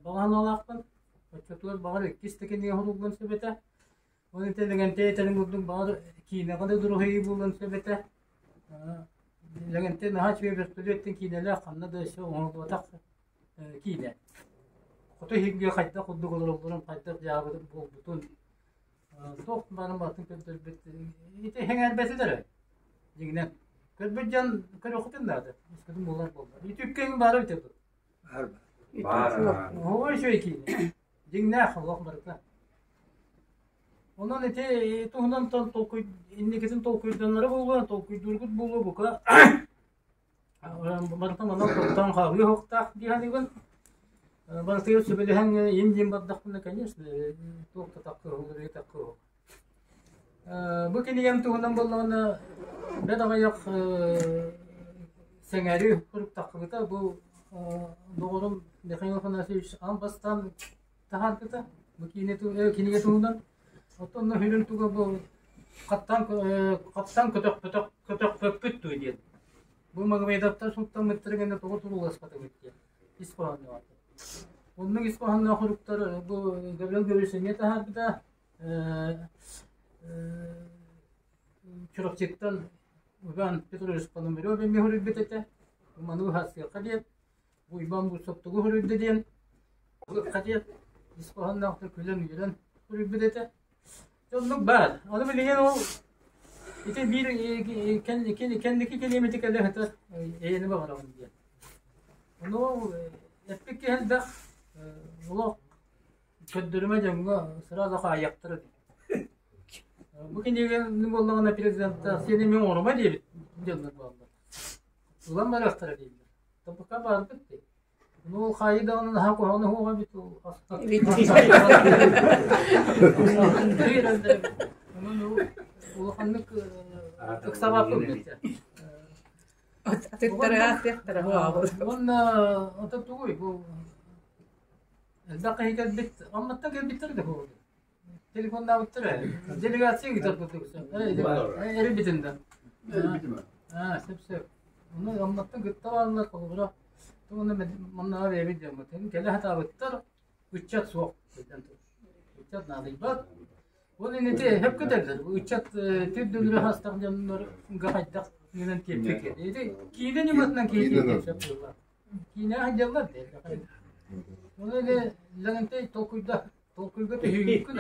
баҕа санаалаахпын. Оччотугар баҕар иккис да кинигэ суруллуон сөп этэ. Ол ити Лэгэнтэй этэрин курдук баҕар киинэҕэ да дуруһуйуу буолуон сөп этэ. Лэгэнтэй наһаа үчүгэй бөртөлүөттэн киинэлээх ханна да өссө оҥоһуллубатах киинэ. Хоту иһиргэ хайдах курдук олороллорун, хайдах дьаабы буолбутун туох баарын барытын көрдөрбүт ити сэҥээрбэтилэр ээ дьиҥинэн көрбүт дьон көрүөххүтүн наада өскөтүн буолар буоллар ютубка эҥин баара эбитэ дуо Баар. Оһоҕой үчүгэй киинэ дьиҥнээх олох барыта онон ити туһунан толкуй инникитин толкуйданара буолуо толкуйдуургут буолуо бука Барыта манан тохтоон хаалыы уһуктаах дии саныыбын. Барытыгар сүбэлэһэн им диэн бардахпына, конечно, туох да таккыһыллар таккыһыл. Бу кинигэм туһунан буоллаҕына, бэрт аҕыйах сэҥээрии суруктаххыбыта. Бу доҕорум Михаил Афанасьевич аан бастаан таһаарбыта бу кинигэ туһунан. Оттон онно сүрүн туга бу хаттаан хаттаан көтөхпөтөх көтөхпөппүт дуо диэн. Бу Магомедовтар сууттаммыттара гэнэ тоҕо турууласпатыбыт диэн ис хоһоонноох. Оннук ис хоһоонноох суруктар бу Гаврил Гаврилович эмиэ таһаарбыта. Чурапчыттан Иван Петрович Пономарев эмиэ суруйбут этэ. Маны быһаарсыахха диэн. Уйбаан Бурцев тугу суруйда диэн диэн ис хоһоонноохтук күлэн-үөрэн суруйбут этэ. Оннук баар. Ону билигин ол ити биир кэнники килиэмити кэлэ сытар эйэни баҕарабын диэн. Ону эппит киһи элбэх олох көрдөрүмэ дьоҥҥо сразу хаайыахтара дии. Бу кинигэни буоллаҕына президенттаах сиэни мин оҥорума диэбит дьоннор буолаллар. Ылан барыахтара дииллэр. Пока барбыт дии. Ну, хайы даҕаны наһаа куһаҕана суох эбит ол. Улаханнык ыксабаппын битте. Атыттара Уонна ото тугуй бу элбэх киһи кэлбит, Амматтан кэлбиттэр да буолуо. Телефоннаабыттар ээ. Делегация ыытар курдук. Эрийбитин да. Аа, сөп-сөп. Ону Амматтан кытта бааллар, холобура, тугуна маннаҕа бэйэбит дьоммут. Кэлэ сатаабыттар, ыччат суох. Ыччат наадыйбат. Ол инити сөпкө этэллэр. Ыччат түрдүлүрэ хастах дьоннорго хайдах гынан тиэрпик. Ити киинэ ньыматынан киһи тиэрдиэн сөп буолла. Киинэҕэ сылдьаллар дээ. Оны эле Лэгэнтэй толкуйда толкуйга түһүүгүккүн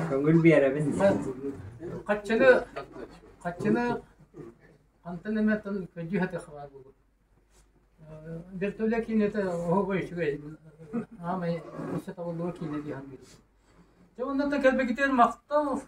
Көҥүл биэрэбин. Хаччыны хаччыны хантан эмэ көдьүү хатыха баар буолбут. Вертолет киинэтэ оһоҕо үчүгэй. Аамай өссө табыллыа киинэ дии саныыбын. Дьэ оннуттан кэлбикитигэр махтал.